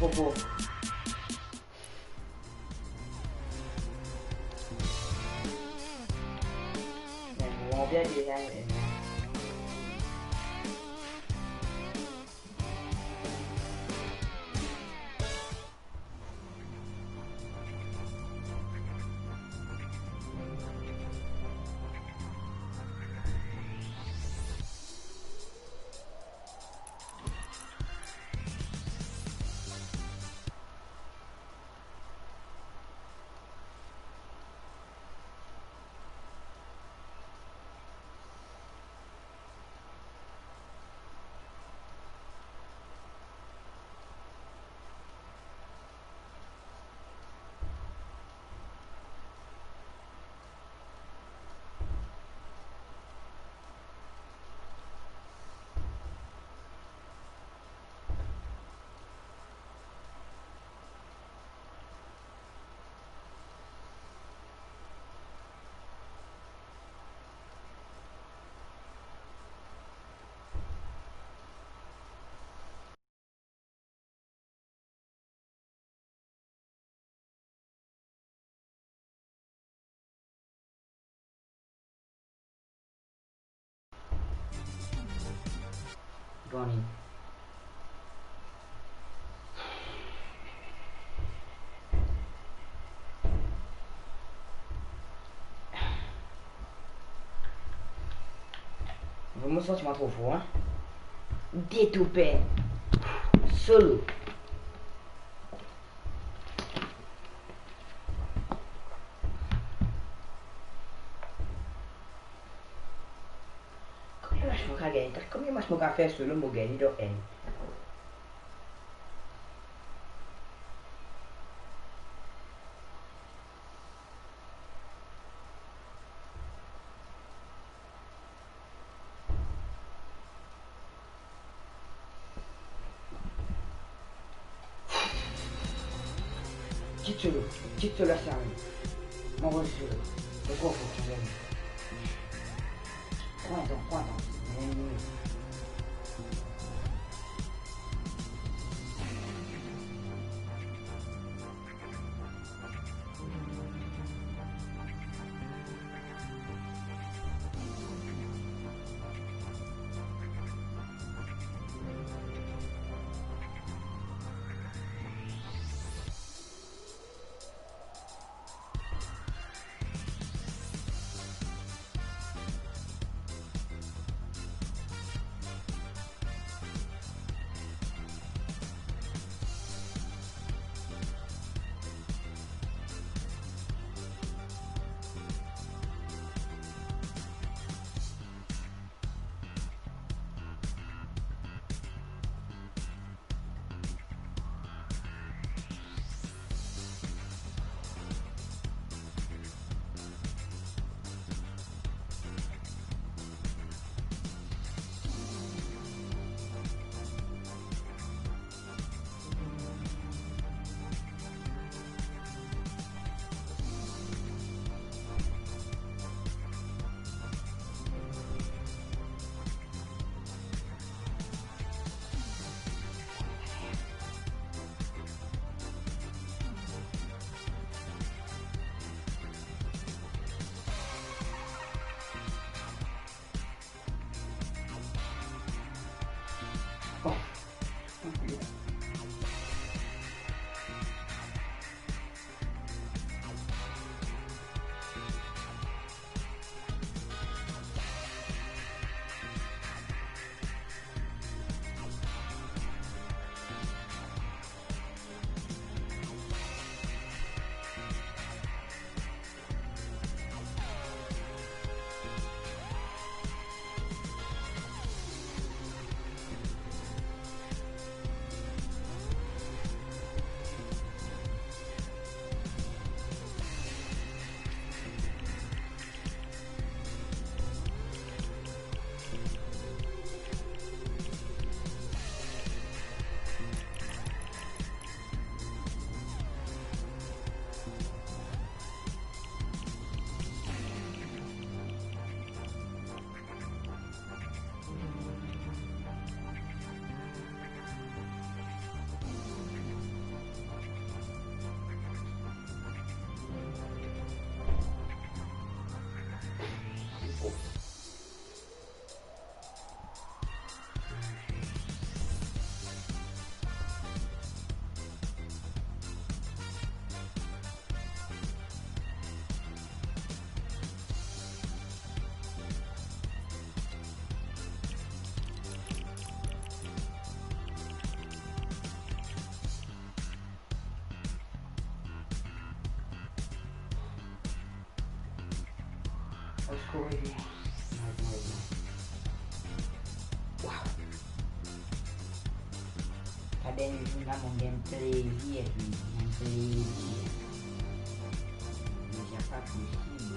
Popo. Bon, bien, bien, bien. Gagn. Mo santi mwa tro for, hein? Detoupe. Solo. Konbien match mo kav gagn? Konbien match mo kav fer solo, mo gagn dan enn? Kit solo, kit solo, sa. Mo rod solo. Mo tro for, tro for. Pran tan, pran tan. Oskor, ede mwa. Waw. Sa dernie zour la, mo gagn plezir, epi gagn plezir. Deza pa posib.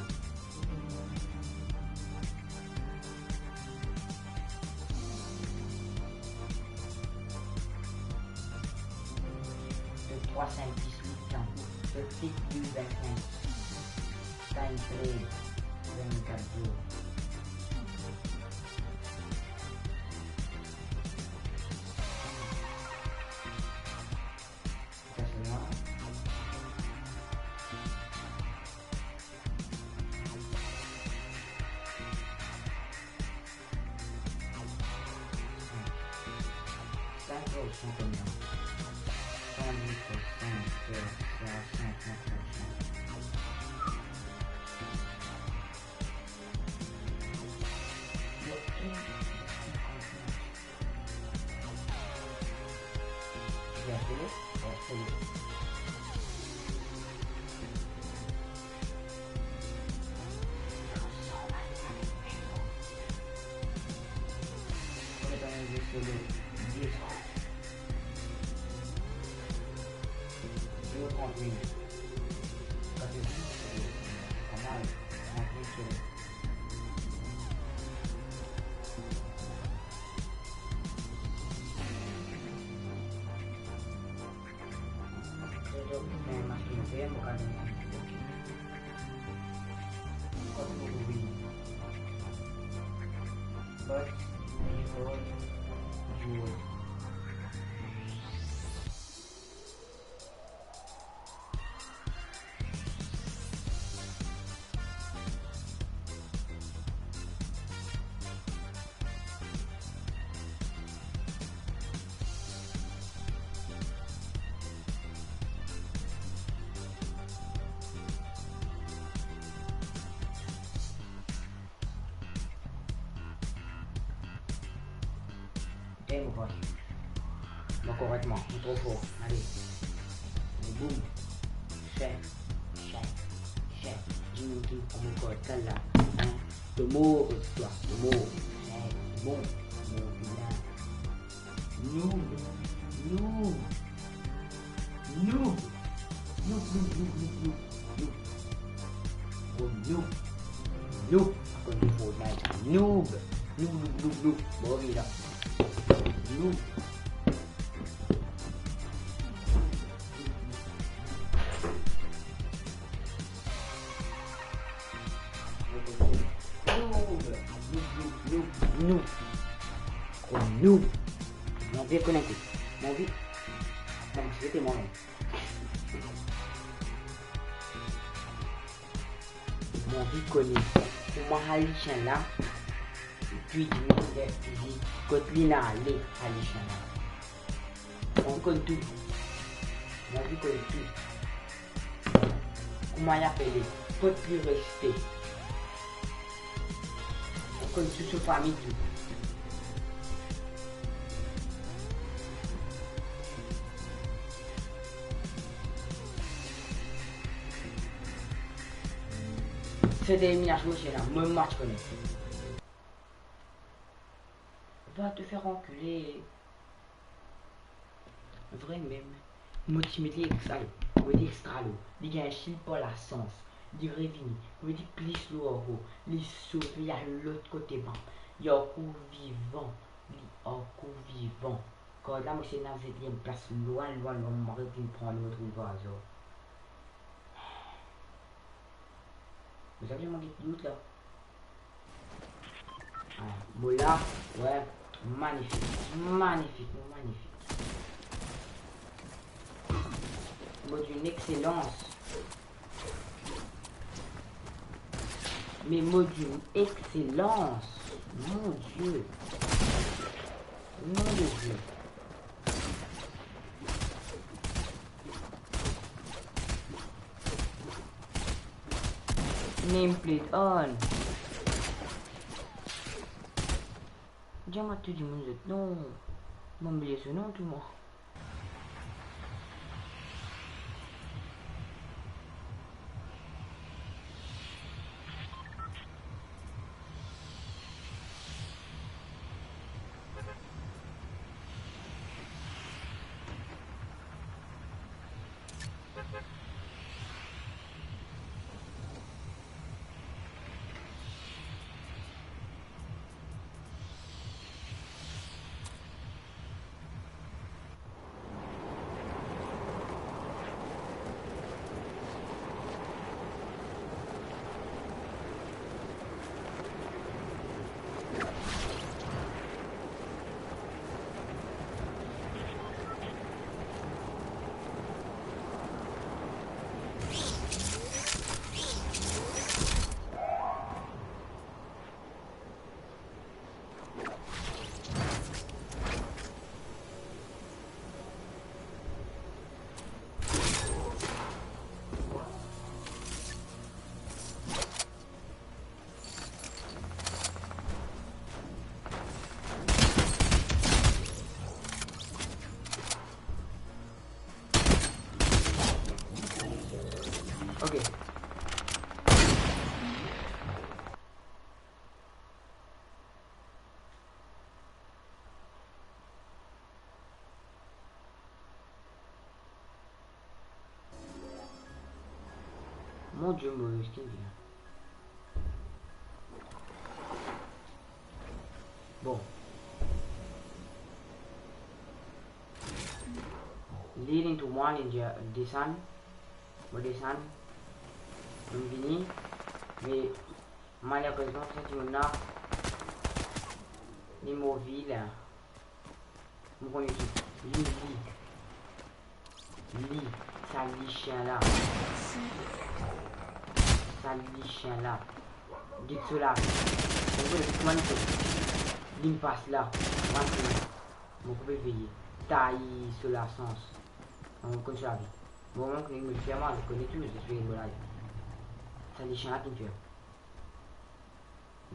Top trwa, sink, dis, wit, kan. Top sis, de, vinn-sink. Time play, vinn-kat zour. Sa se mwa. Sink pour san konbien? San dis pour san, sink, sink, sink. Trant mil. Sa se pa mal. Trant mil solo. Damn, boy. Non, korekteman, li tro for. Ale. Ale, boum. Sien. Sien. Sien. Dimoun ki pran mo kort la. Hein? To mor, twa. To mor. Sien. Bon. Bon, bien. Noob. Noob. Noob. Noob, noob, noob, noob, noob. Noob. Gro noob. Noob. Akoz de Fortnite. Noob. Noob, noob, noob, noob. Bon, vini la. Noob. Noob. Noob, noob, noob, noob. Gro noob. Mo anvi konekte. Mo anvi. Non, se te mwa mem. Mo anvi kone kouma sa lisien la, epi dimoun, li, kot li inn ale, sa lisien la. Mo anvi konn tou. Mo anvi konn tou. Kouma li apele, kot li reste. Mo konn tou so fami tou. Se dernie match mo ti ena, mo match kone. Va te faire enculer. Vre mem. Mo ti met li extra lo, mo met li extra lo. Li gagn sil par lasans. Li revini, mo met li plis lo ankor. Li sove, li al lot kote, bam. Li ankor vivan. Li ankor vivan. Kart la, mo ena dezyem plas, lwin, lwin, lwin, mo revinn pran li, mo trouv azor. Mo zame mank loot la. Ah, mo la, ouais, manifik, manifik, manifik. Mo d'une excellence. Mais mo d'une excellence. Mon Dieu. Nom de Dieu. Nameplate on. Dir mwa tou dimoun zot nom. Mo bliye so nom tou mwa. Mon Die, mo skin bien. Bon. Li inn trouv mwa, li dir desann. Mo desann. Mo vini. Me malerezman, sa dimoun la, li mor la. Mo konn ki li, li, li, sa lisien la. Sa lisien la. Get so la. Mo konn kouma li fer. Li pas la. Mo konn, mo koupe veye. Tay so lasans. Mo konn so lavi. Mo, mo konn mo fer, mo konn tou, zis veye mo la. Sa lisien la ki fer.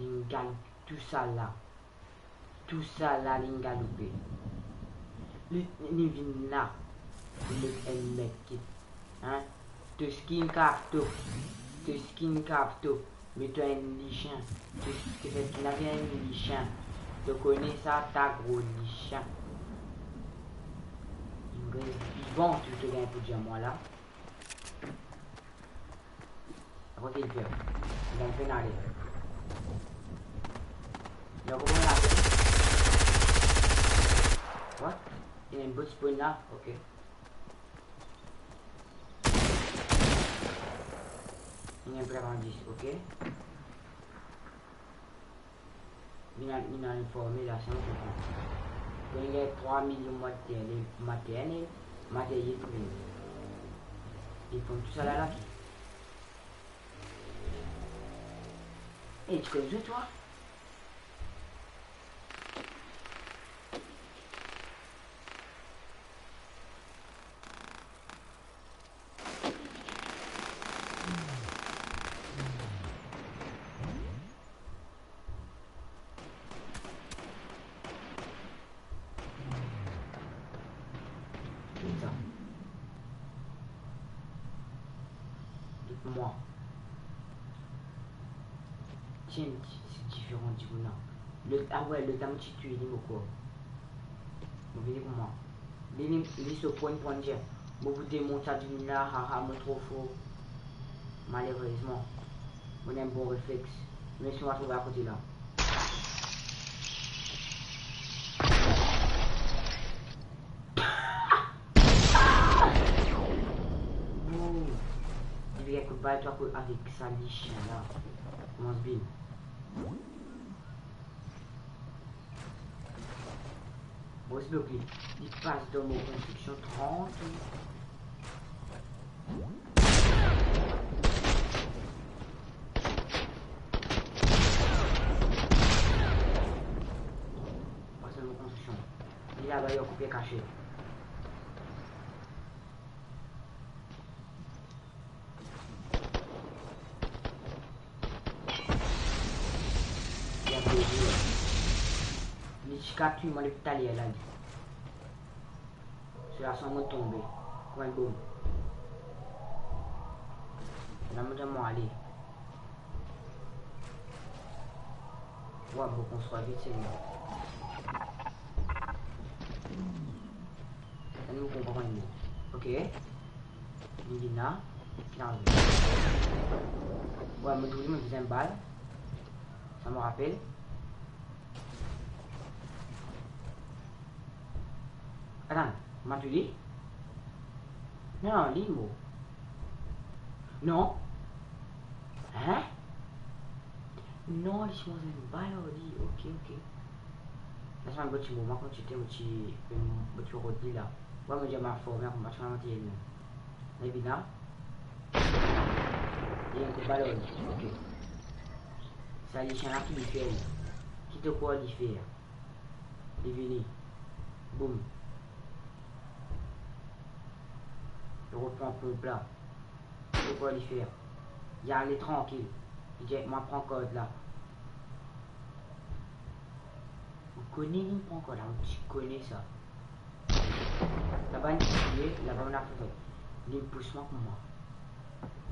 Linn galoup tousala. Tousala linn galoupe. Li, li vinn la. Li met enn met ki, hein? To skin kav to. To skin kav to. Me to enn lisien. To, to skin la enn lisien. To kone sa, ta gro lisien. Linn res vivan, tou to gagn pou dir mwa la. Apre ki li fer? Li gagn pena ale. Li ankor pena ale. What? Ena enn bot spawn la? Ok. Ena enn pla bandis, ok. Li ena, li ena informe la, sa mo konpran. Donk, li ena trwa milion maternel, maternel, materyel prive. Li pran tousala la ki? Eh, ti konn zwe, twa? Get sa. Get mwa. Tiens, se diferan dimoun la. Lot, ah we, lot la mo ti touy li, mo krwar. Mo vini kouma. Li, li, li so pran, pran dir, mo pou demont sa dimoun la, haha, mo tro for. Malerezman, mo ena enn bon reflex. Me si mo trouve akote la. Boum! Li vinn kout bal, twa kout avek sa lisien la. Koumans bien. Mo ti blok li. Li pas dan mo konstriksion, trankil. Pas dan mo konstriksion. Li laba, li okipe kasiet. Li ti kav touy mwa depi taler la, li. So la, san mo tonbe kouma enn bom. La mo dir mo ale. Wa, mo konstrir vit, Segner. Sa nou konpran li. Ok. Li vinn la. Li arive. Wa, mo trouv li, mo bizin bal. Sa mo rapel. Atann, mo touy li? Non, li mor. Non. Hein? Non, li ti manz enn bal ar li. Ok, ok. La sa mo ti mor, mo konn ti te, mo ti, mo ti rod li la. Wa, mo dir mo forme, mo pa ti manz li non. Li vinn la. Li enn kout bal ar li. Ok. Sa lisien la ki li fer li? Ki to krwar li fer? Li vini. Boum. Li repran ponp la. Ki to krwar li fer? Li ale trankil. Li dir, mo pran kart la. Mo kone li pran kart la, mo ti kone sa. Laba enn ti pie, laba enn laforet. Li pous mwa kouma.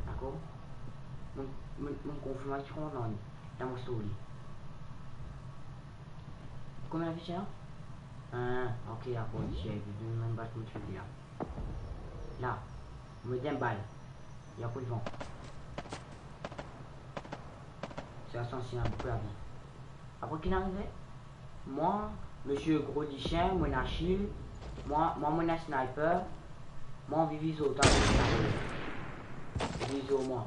Dakor? Mo, mo, mo konfirm ki kontan li. La mo swiv li. Konbien lavi ti ena? Ah, ok, dakor, ti ena, li vinn bat mo ti la. La, mo met enn bal. Li ankor vivan. Sa sanse ena boukou lavi. Apre ki inn arive? Mwa, misie gro lisien, mo ena shield, mwa, mwa mo ena sniper, mwa anvi viz otan, viz mwa.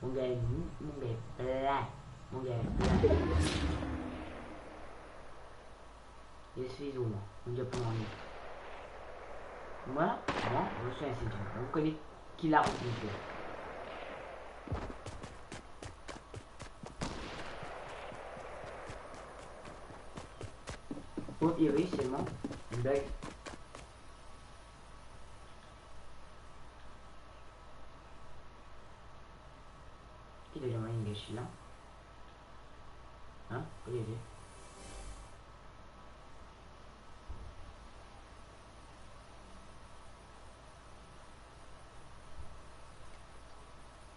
Mo gagn, mo gagn plin, mo gagn plin. Yes, viz mwa, mo dir pou mwa. Mwa, mwa, mo swiv enn siti. Ou kone ki la ou kone. Pou iri selman, enn bug. Ki devan enn gars la? Hein? Kot li ete?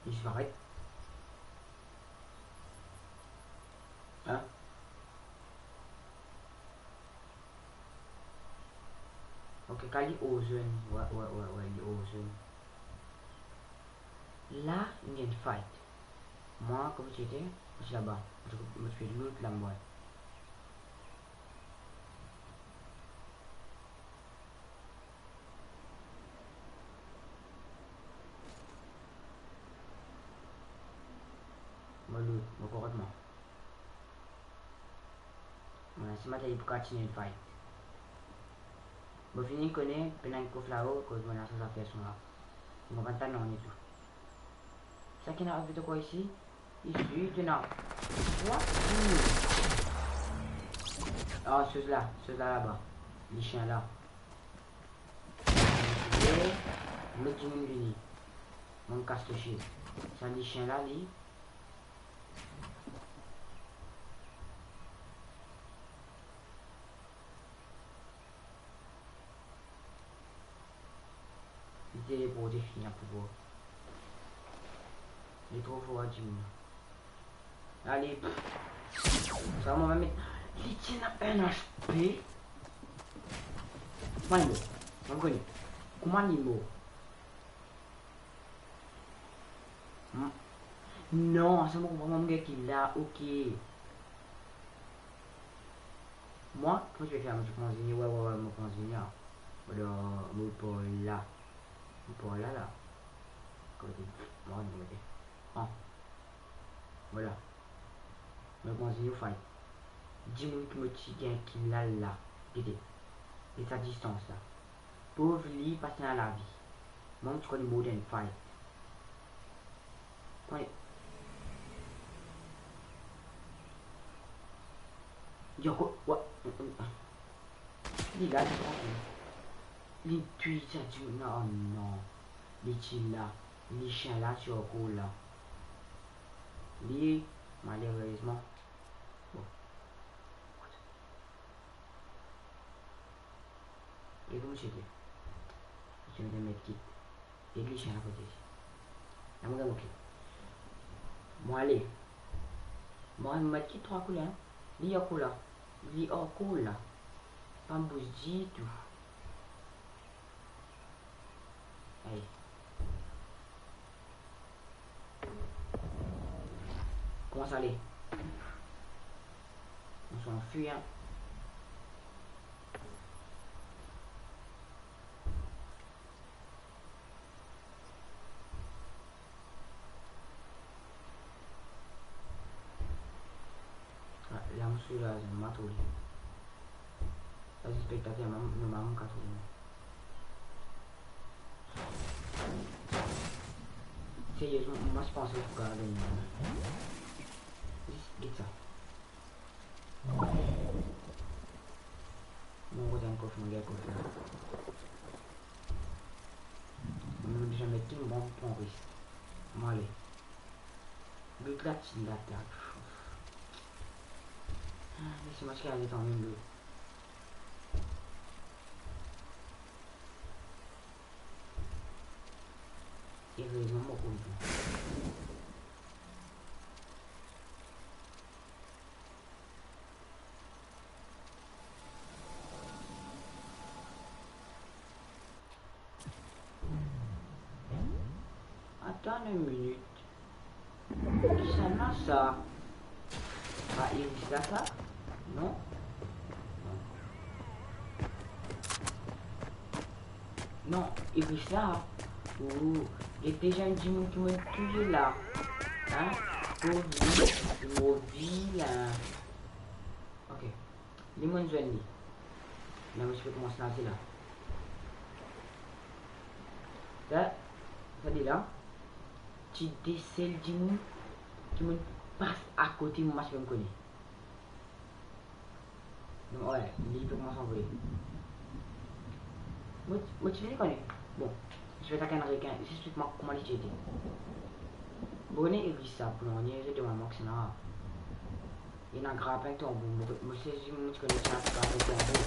Li disparet. Hein? Ok, kan li ozone. Wi, wi, wi, wi, li ozone. La, inn gagn fight. Mwa, kot mo ti ete, mo ti laba. Mo ti, mo ti pe loot la, mwa. Mo loot, mo korek mwa. Mo ena sima tali pou kontigne fight. Mo fini kone, pena enn kof lao, koz mo ena sa zafer son la. Mo pa tann nanye tou. Sa ki ena ankor isi? Isi, ti ena. What? Ah, soz la, soz la laba. Lisien la. Lot dimoun vini. Mo kas to shield. Sa lisien la, li. Li teleporte fini pou mwa. Li tro for, dimoun la. Ale, pff. Sa mwa mem met. Li ti ena enn H P. Kouma li mor? Mo pa kone. Kouma li mor? Hmm. Non, sa mo konpran, mo gagn kill la, ok. Mwa, kouma ti pe fer, mo ti pran zini, wi, wi, wi, mo pran zini la. Mo dan, mo par la. Mo par la, la. Kote? Mwa, mo mete. Ah. Vwala. Mo pran zini fight. Dimoun ki mo ti gagn kill la, la. Gete. Gete sa distans la. Pov li pa ti ena lavi. Mwa, mo ti konn mor dan enn fight. Wi. Yo, ko-, wa-, li la, li la. Li touy sa dimoun la, oh non. Li ti la. Lisien la ti ankor la. Li, malerezman. Bon. E kouma ti ete? Ti met medkit. E lisien la kote? La mo gagn medkit. Mo ale. Mo gagn medkit trwa kou la, hein. Li ankor la. Li ankor la. Pa bouz ditou. Aye. Kouma sa ale? On s'en fout, hein. Ah, la mo swiv la, mo trouv li. Sa spektater, mo, mo, mo kapav trouv li. Seriezman, mo ti panse pou gagn li. Zis get sa. Mo gagn kof, mo gagn kof la. Mo deza met tou, mo pa pran risk. Mo ale. Loot la ti la, ta. Ah, les-moi chercher dans le lot. Erezman mo kontan. Atann enn minit. Kisannla sa? Iris la sa? Non? Non, Iris la. Ou, li deza enn dimoun ki mo'nn touye la. Hein? Pov li, li mor vil, hein. Ok. Li mo'nn zwenn li. La, mo ti pe koumans naze la. Sa, sa de la, ti de sel dimoun ki mo'nn pas akote, mo pa ti mem kone. Non, wey, li pe koumans anvoye. Mo, mo ti vini kone. Bon, ti pe atak enn rekin. Zis explik mwa kouma li ti ete. Mo kone Iris sa, pou nanye, zot demann mwa kisannla. Ena grapin ek tanbou. Mo, mo sezi, mo ti kone ti ena grapin ek tanbou.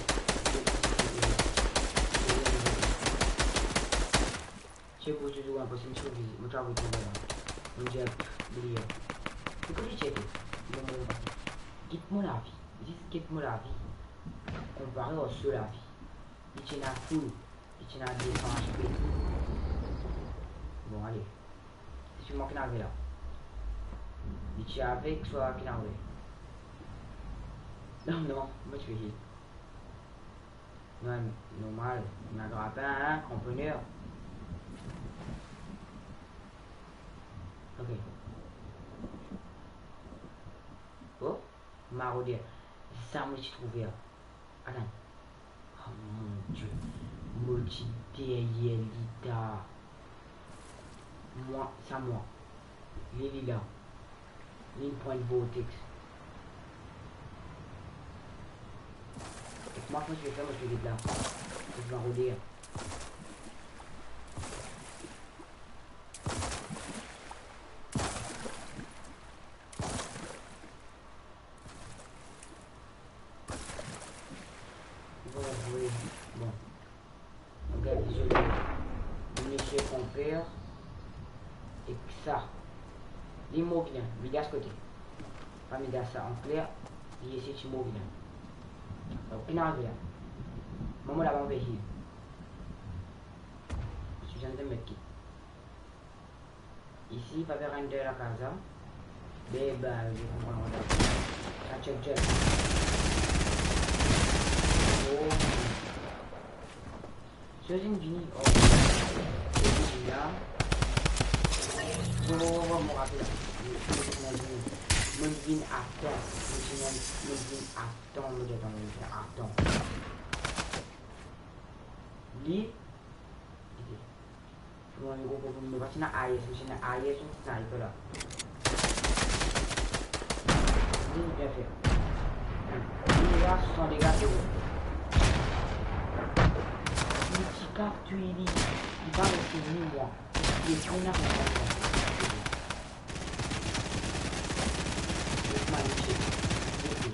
Se pou touzour inposib, mo ti vize, mo ti avoy tonbe la. Mo dir, bliye. Mo kone ti ete. Bon, mo pase. Get mo lavi. Zis get mo lavi. Konpare ar so lavi. Li ti ena full. Li ti ena de san H P. Bon, ale. Se mwa ki ena la. Li ti avek swa ki ena. Non, non, mo ti pe heal. Non, normal. Ena grapin, hein, konpone. Ok. Oh, maroder. Sa mo ti trouve la. Atann. Oh mon Dieu. Mo ti deryer li ta. Mwa, sa mwa. Li, li la. Li pran vortex. Ek mwa, kouma mo ti fer, mo ti get la. Mo ti maroder. Bon, wi, bon. Gard, dezole. Misie konper. Ek sa. Li mor bien. Midas kote? Pa Midas sa, an kler. Li isi ti mor bien. Donk, ena arive la. Mwa, mo laba mo pe heal. Sufizan de met ki. Isi, pa pe rant dan lakaz la. Be, ba, je konpran, konpran. Sa check, check. Oh. Sezinn vini. Oh. Sezinn vini la. Oh, oh, oh, mo rapel. Mo vinn atann. Mo vinn atann. Mo vinn atann. Mo vinn atann. Li. Bon, nou, nou, nou pa ti ena A S, nou ti ena A S, nou ti ena sniper la. Li, li bien fer. Li, li a san dega, se bon. Li ti kav touy li, li pa reste ni mwa. Li pran la. Li manipile. Li, li.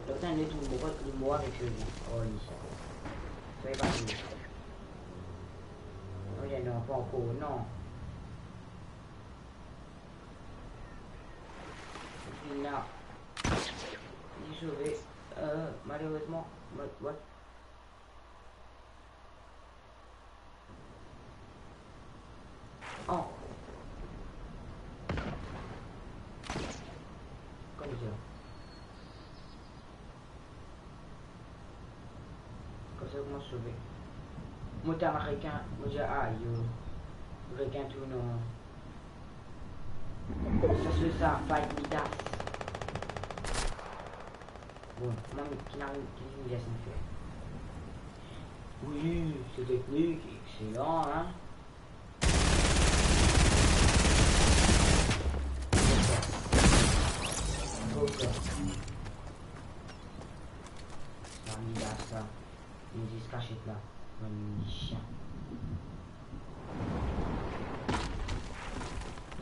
Donk, sa, li tou mor, li mor avek sezinn. Oh, li. Sa, li pa fini. Non, li, non, pa ankor, non. Li la. Li sove. Euh, malerezman, ma-, what? Oh. Koumsa. Koumsa, kouma sove? Mo ti al rekin, mo dir, ayo, rekin tou non. Sa, se sa, fight Midas. Bon, mwa, me ki ena, ki ena Midas inn fer? Wi, se teknik, exelan, hein? Bon, bon. Sa, Midas sa. Li zis kasiet la. Bann lisien.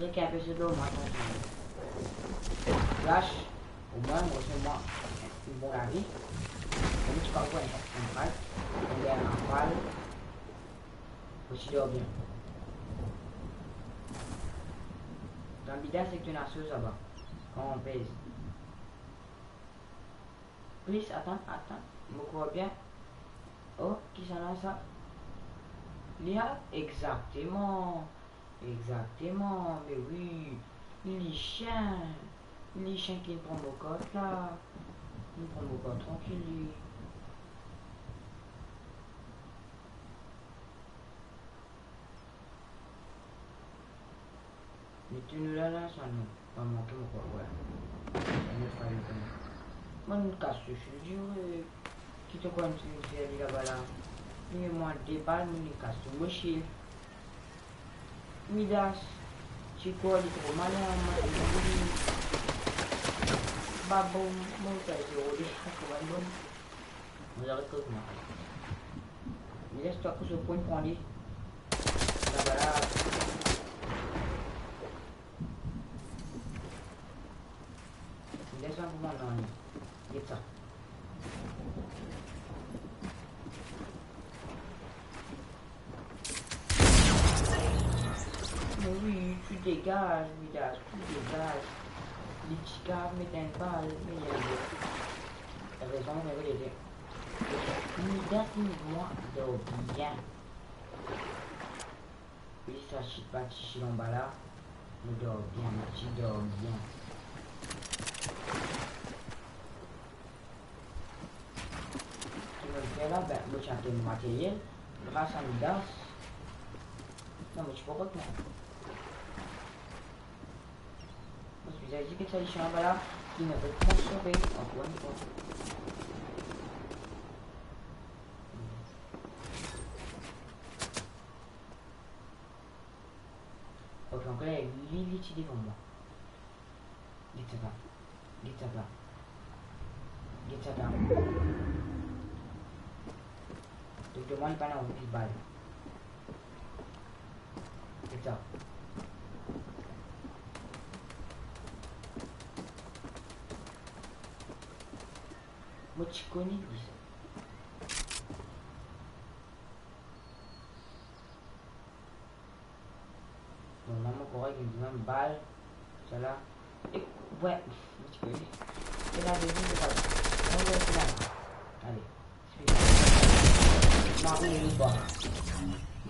Rekin pe sot lor mwa, atann. Flash, omwin, mo rod mwa enn bon lavi. Mo ti pa pran enn, enn fight, enn dernie rafal. Mo ti dor bien. Dan Midas ek tou ena soz laba. Kan on pez. Plis, atann, atann, mo krwar bien. Oh, kisannla sa? Li la, exakteman, exakteman, me wi. Li sien, li sien ki pran mo kart la. Li pran mo kart trankil li. Mete nou la, la, sa nou pa manke mo kart, wi. Sa nou pa manke. Mo kas to shield, wi. Ki to konn fer li laba la? Li mwa de bal, mo kas to mo shield. Midas, ti kor li tro malin, mo, mo, mo, babon, mo, sa, ti rode, sa, tro malin. Mo aret kot mwa. Midas, to akoz so pwin pran li. Laba la. Midas, sa pou mwa, non, li. Get sa. Me wi, tou degaz, Midas, tou degaz. Li ti kav met enn bal, me li ale. Rezon, me wi, li ete. Midas, mwa, dor bien. Li sa ti pa ti si anba la, mo dor bien, mo ti dor bien. Ki mo fer la, ben, mo ti atel mo materyel, gras a Midas. Non, mo ti pou rod mwa. Mo ti bizin dir ki sa li si anba la, ki mo rekoumans sobe ankor enn fwa. Ok, ankor li, li ti devan mwa. Get sa la. Get sa la. Get sa la. Donk, devan li pa ena okenn bal. Get sa. Mo ti kone li sa. Bon, mwa mo kouraj, mo dimoun bal, sa la. E, we, mo ti pe li. E la, deziem bal. Bon, le final. Ale, speed. Mari nou ba.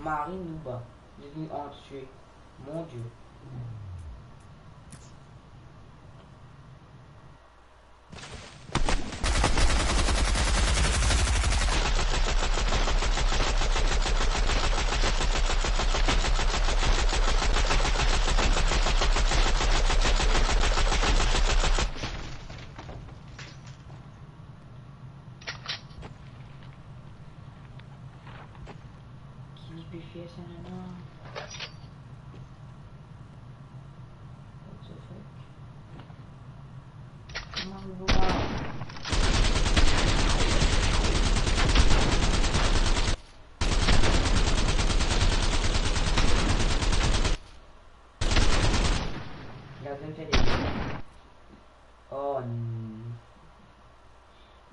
Mari nou ba. Devni an tue. Mon Dieu. Ki li pe fer sa la? What the fuck? Kouma mo pou... Gard zot fer de... Oh, n-,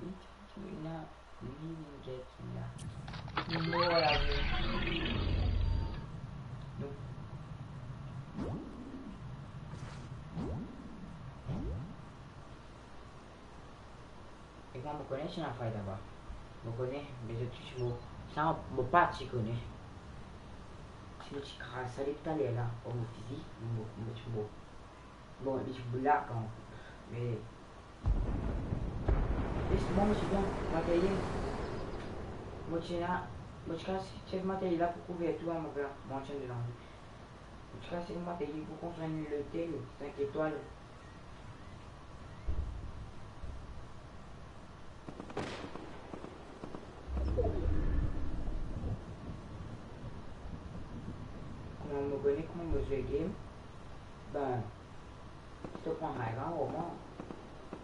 li ti, ti, ena, li, li get la. Li mor la, li. Non. E mwa, mo kone si ena fight laba. Mo kone, me zot ti mo, sa, mo pa ti kone. Si mo ti kraz sa depi taler la, ar mo fizi, mo, mo ti mo. Bon, li ti blak an, me zis mwa, mo ti dan materyel. Mo ti ena, mo ti kas sef materyel la pou kouver tou, mo, mo ti dan li. Mo ti kas sef materyel pou konstrir enn lotel sink etwal. Kouma mo kone kouma mo zwe game, ben, si to pran high ground, oman,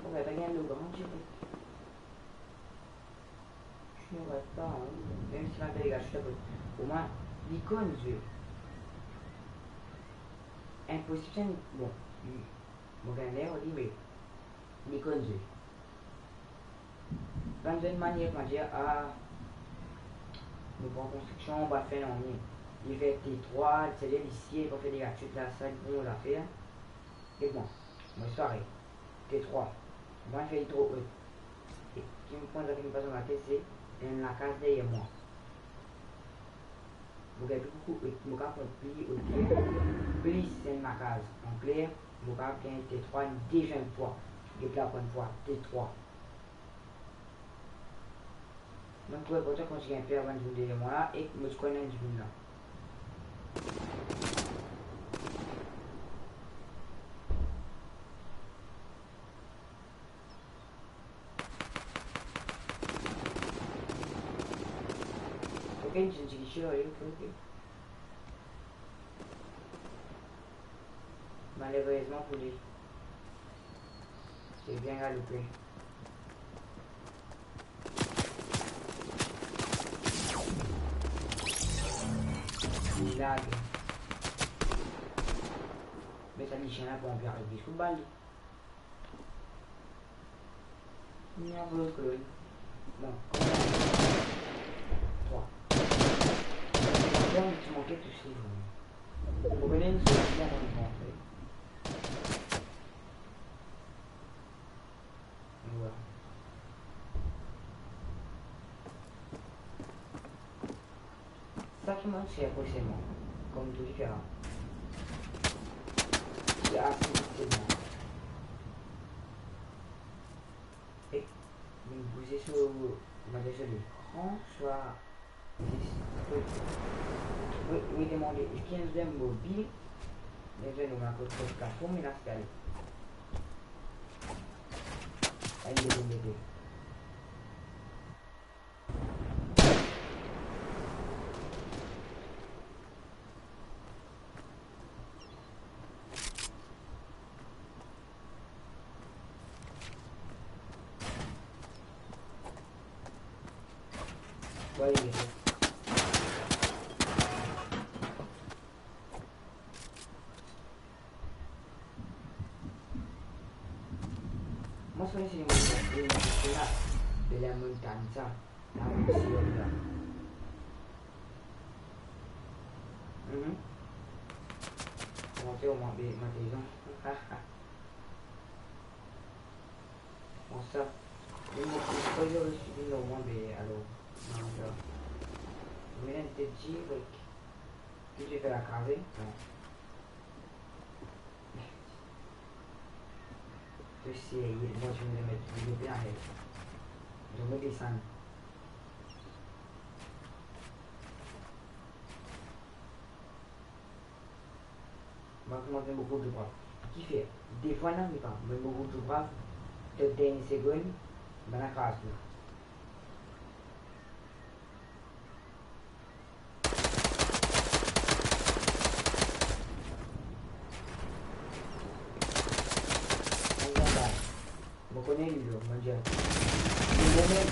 ou pa gagn low ground direk. Ti nou res pa, hein. Mem si ma pe regarde, ti pou, omwin, li konn zwe. Inposib, se, bon, li, mo gagn ler li, me li konn zwe. Bann zot manier, kouma dir, ah, nou pran konstriksion, nou pa fer nanye. Li fer T trwa, li sede, li sir, li pa fer dega, tou la, sa, li bon zafer. E bon, mo espere. T trwa. Mo pa fer li tro ot. E ki mo pran zafer, mo pas dan latet, se enn lakaz deryer mwa. Mo gagn pli boukou ot, mo kav pran pli ot ki li, plis enn lakaz. Ankler, Mo kapav gagn T trwa, enn deziem fwa. Get la, enn fwa, T trwa. Donk, pou enport, kan ti gagn per bann dimoun deryer mwa la, ek mo ti konn enn dimoun la. Ok, enn dimoun ti gete, ok, ok. Malerezman pou li, li bien galoupe. Li lag. Me sa lisien la pou anvi arive sou bal li. Inn avoy kolonn. Non, kouma? Trwa. Trwa, me ti manke touse, wi. Mo konn enn sel la, mo konn pran, wi. Vwala. Sa ki mank, se enposeman, kouma tou difer. Ki ase selman. E mo bouze so, mo dir so lekran, swa zis, wi, wi, demande, eski enn zot mobil, enn zot nou lakot kot plafon, me la, se ale. Ayo, mete, mete. Mo ti konn si mo, mo, mo, mo, la, de la montagne, sa. La, mo ti la. Mhm. Bon, se omwin, be, mo ti la. Bon, sa. Li, mo, mo, mo, li, omwin, be, alor, non, sa. Mo, enn tet direk. Ki ti fer la kraze? Non. To serye, mo ti met, met, met la, hey. Donk, mo desann. Mo koumans met mo group zobrav. Kifer? Defwa, non, me pa. Met mo group zobrav, to dernie segonn, bann la kraz tou. Mo kone li, mo dir. Li bon mem.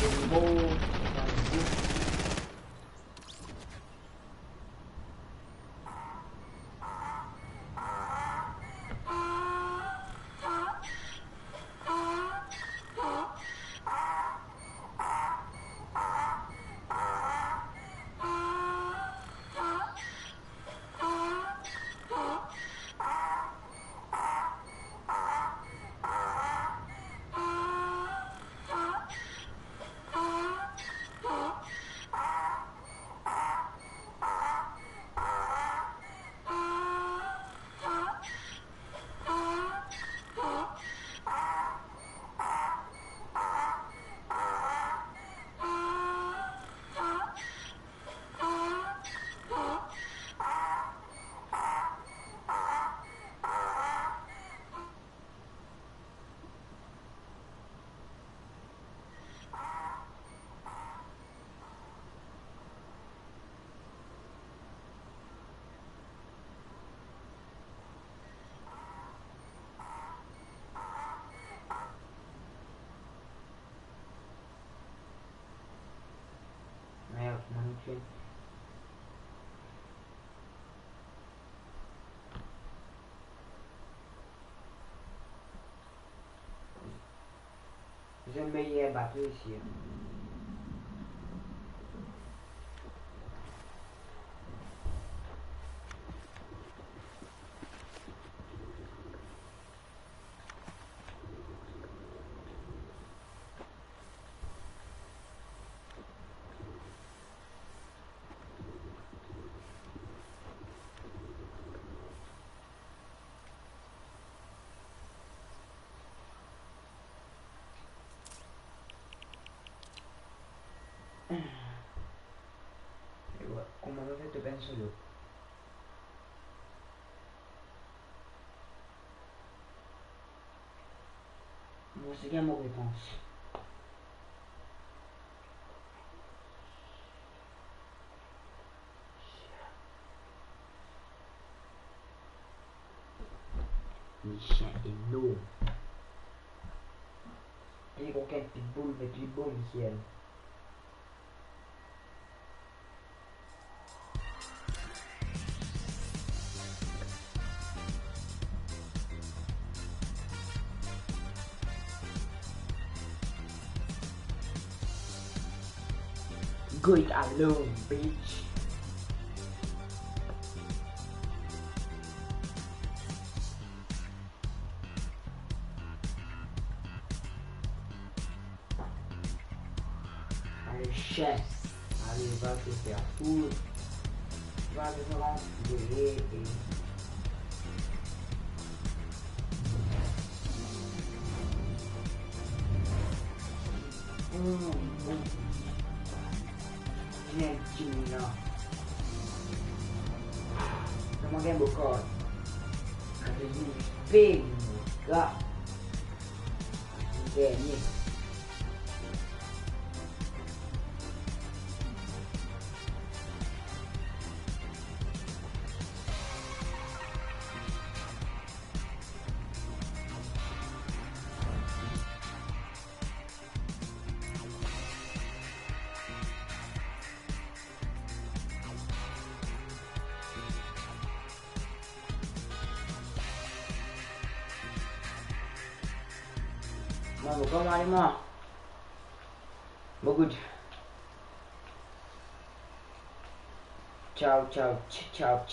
Li bon. Merde, mank. Zot meyer bato isi, hein. E wa, kouma mo fer to pinn solo? Mo seki mo repons. Li sien enorm. Pli kokin, pli boum, me pli boum, siel. Go it alone, bitch. Ale, chien. Ale, va te fer fout. Va te fer anfle. Vinn ti la. Sa mo gagn bokar. Sa vinn pe, mo ga. Dernie. Bon, bon, kouma ale mwa? Bon, good. Ciao, ciao, ciao, ciao.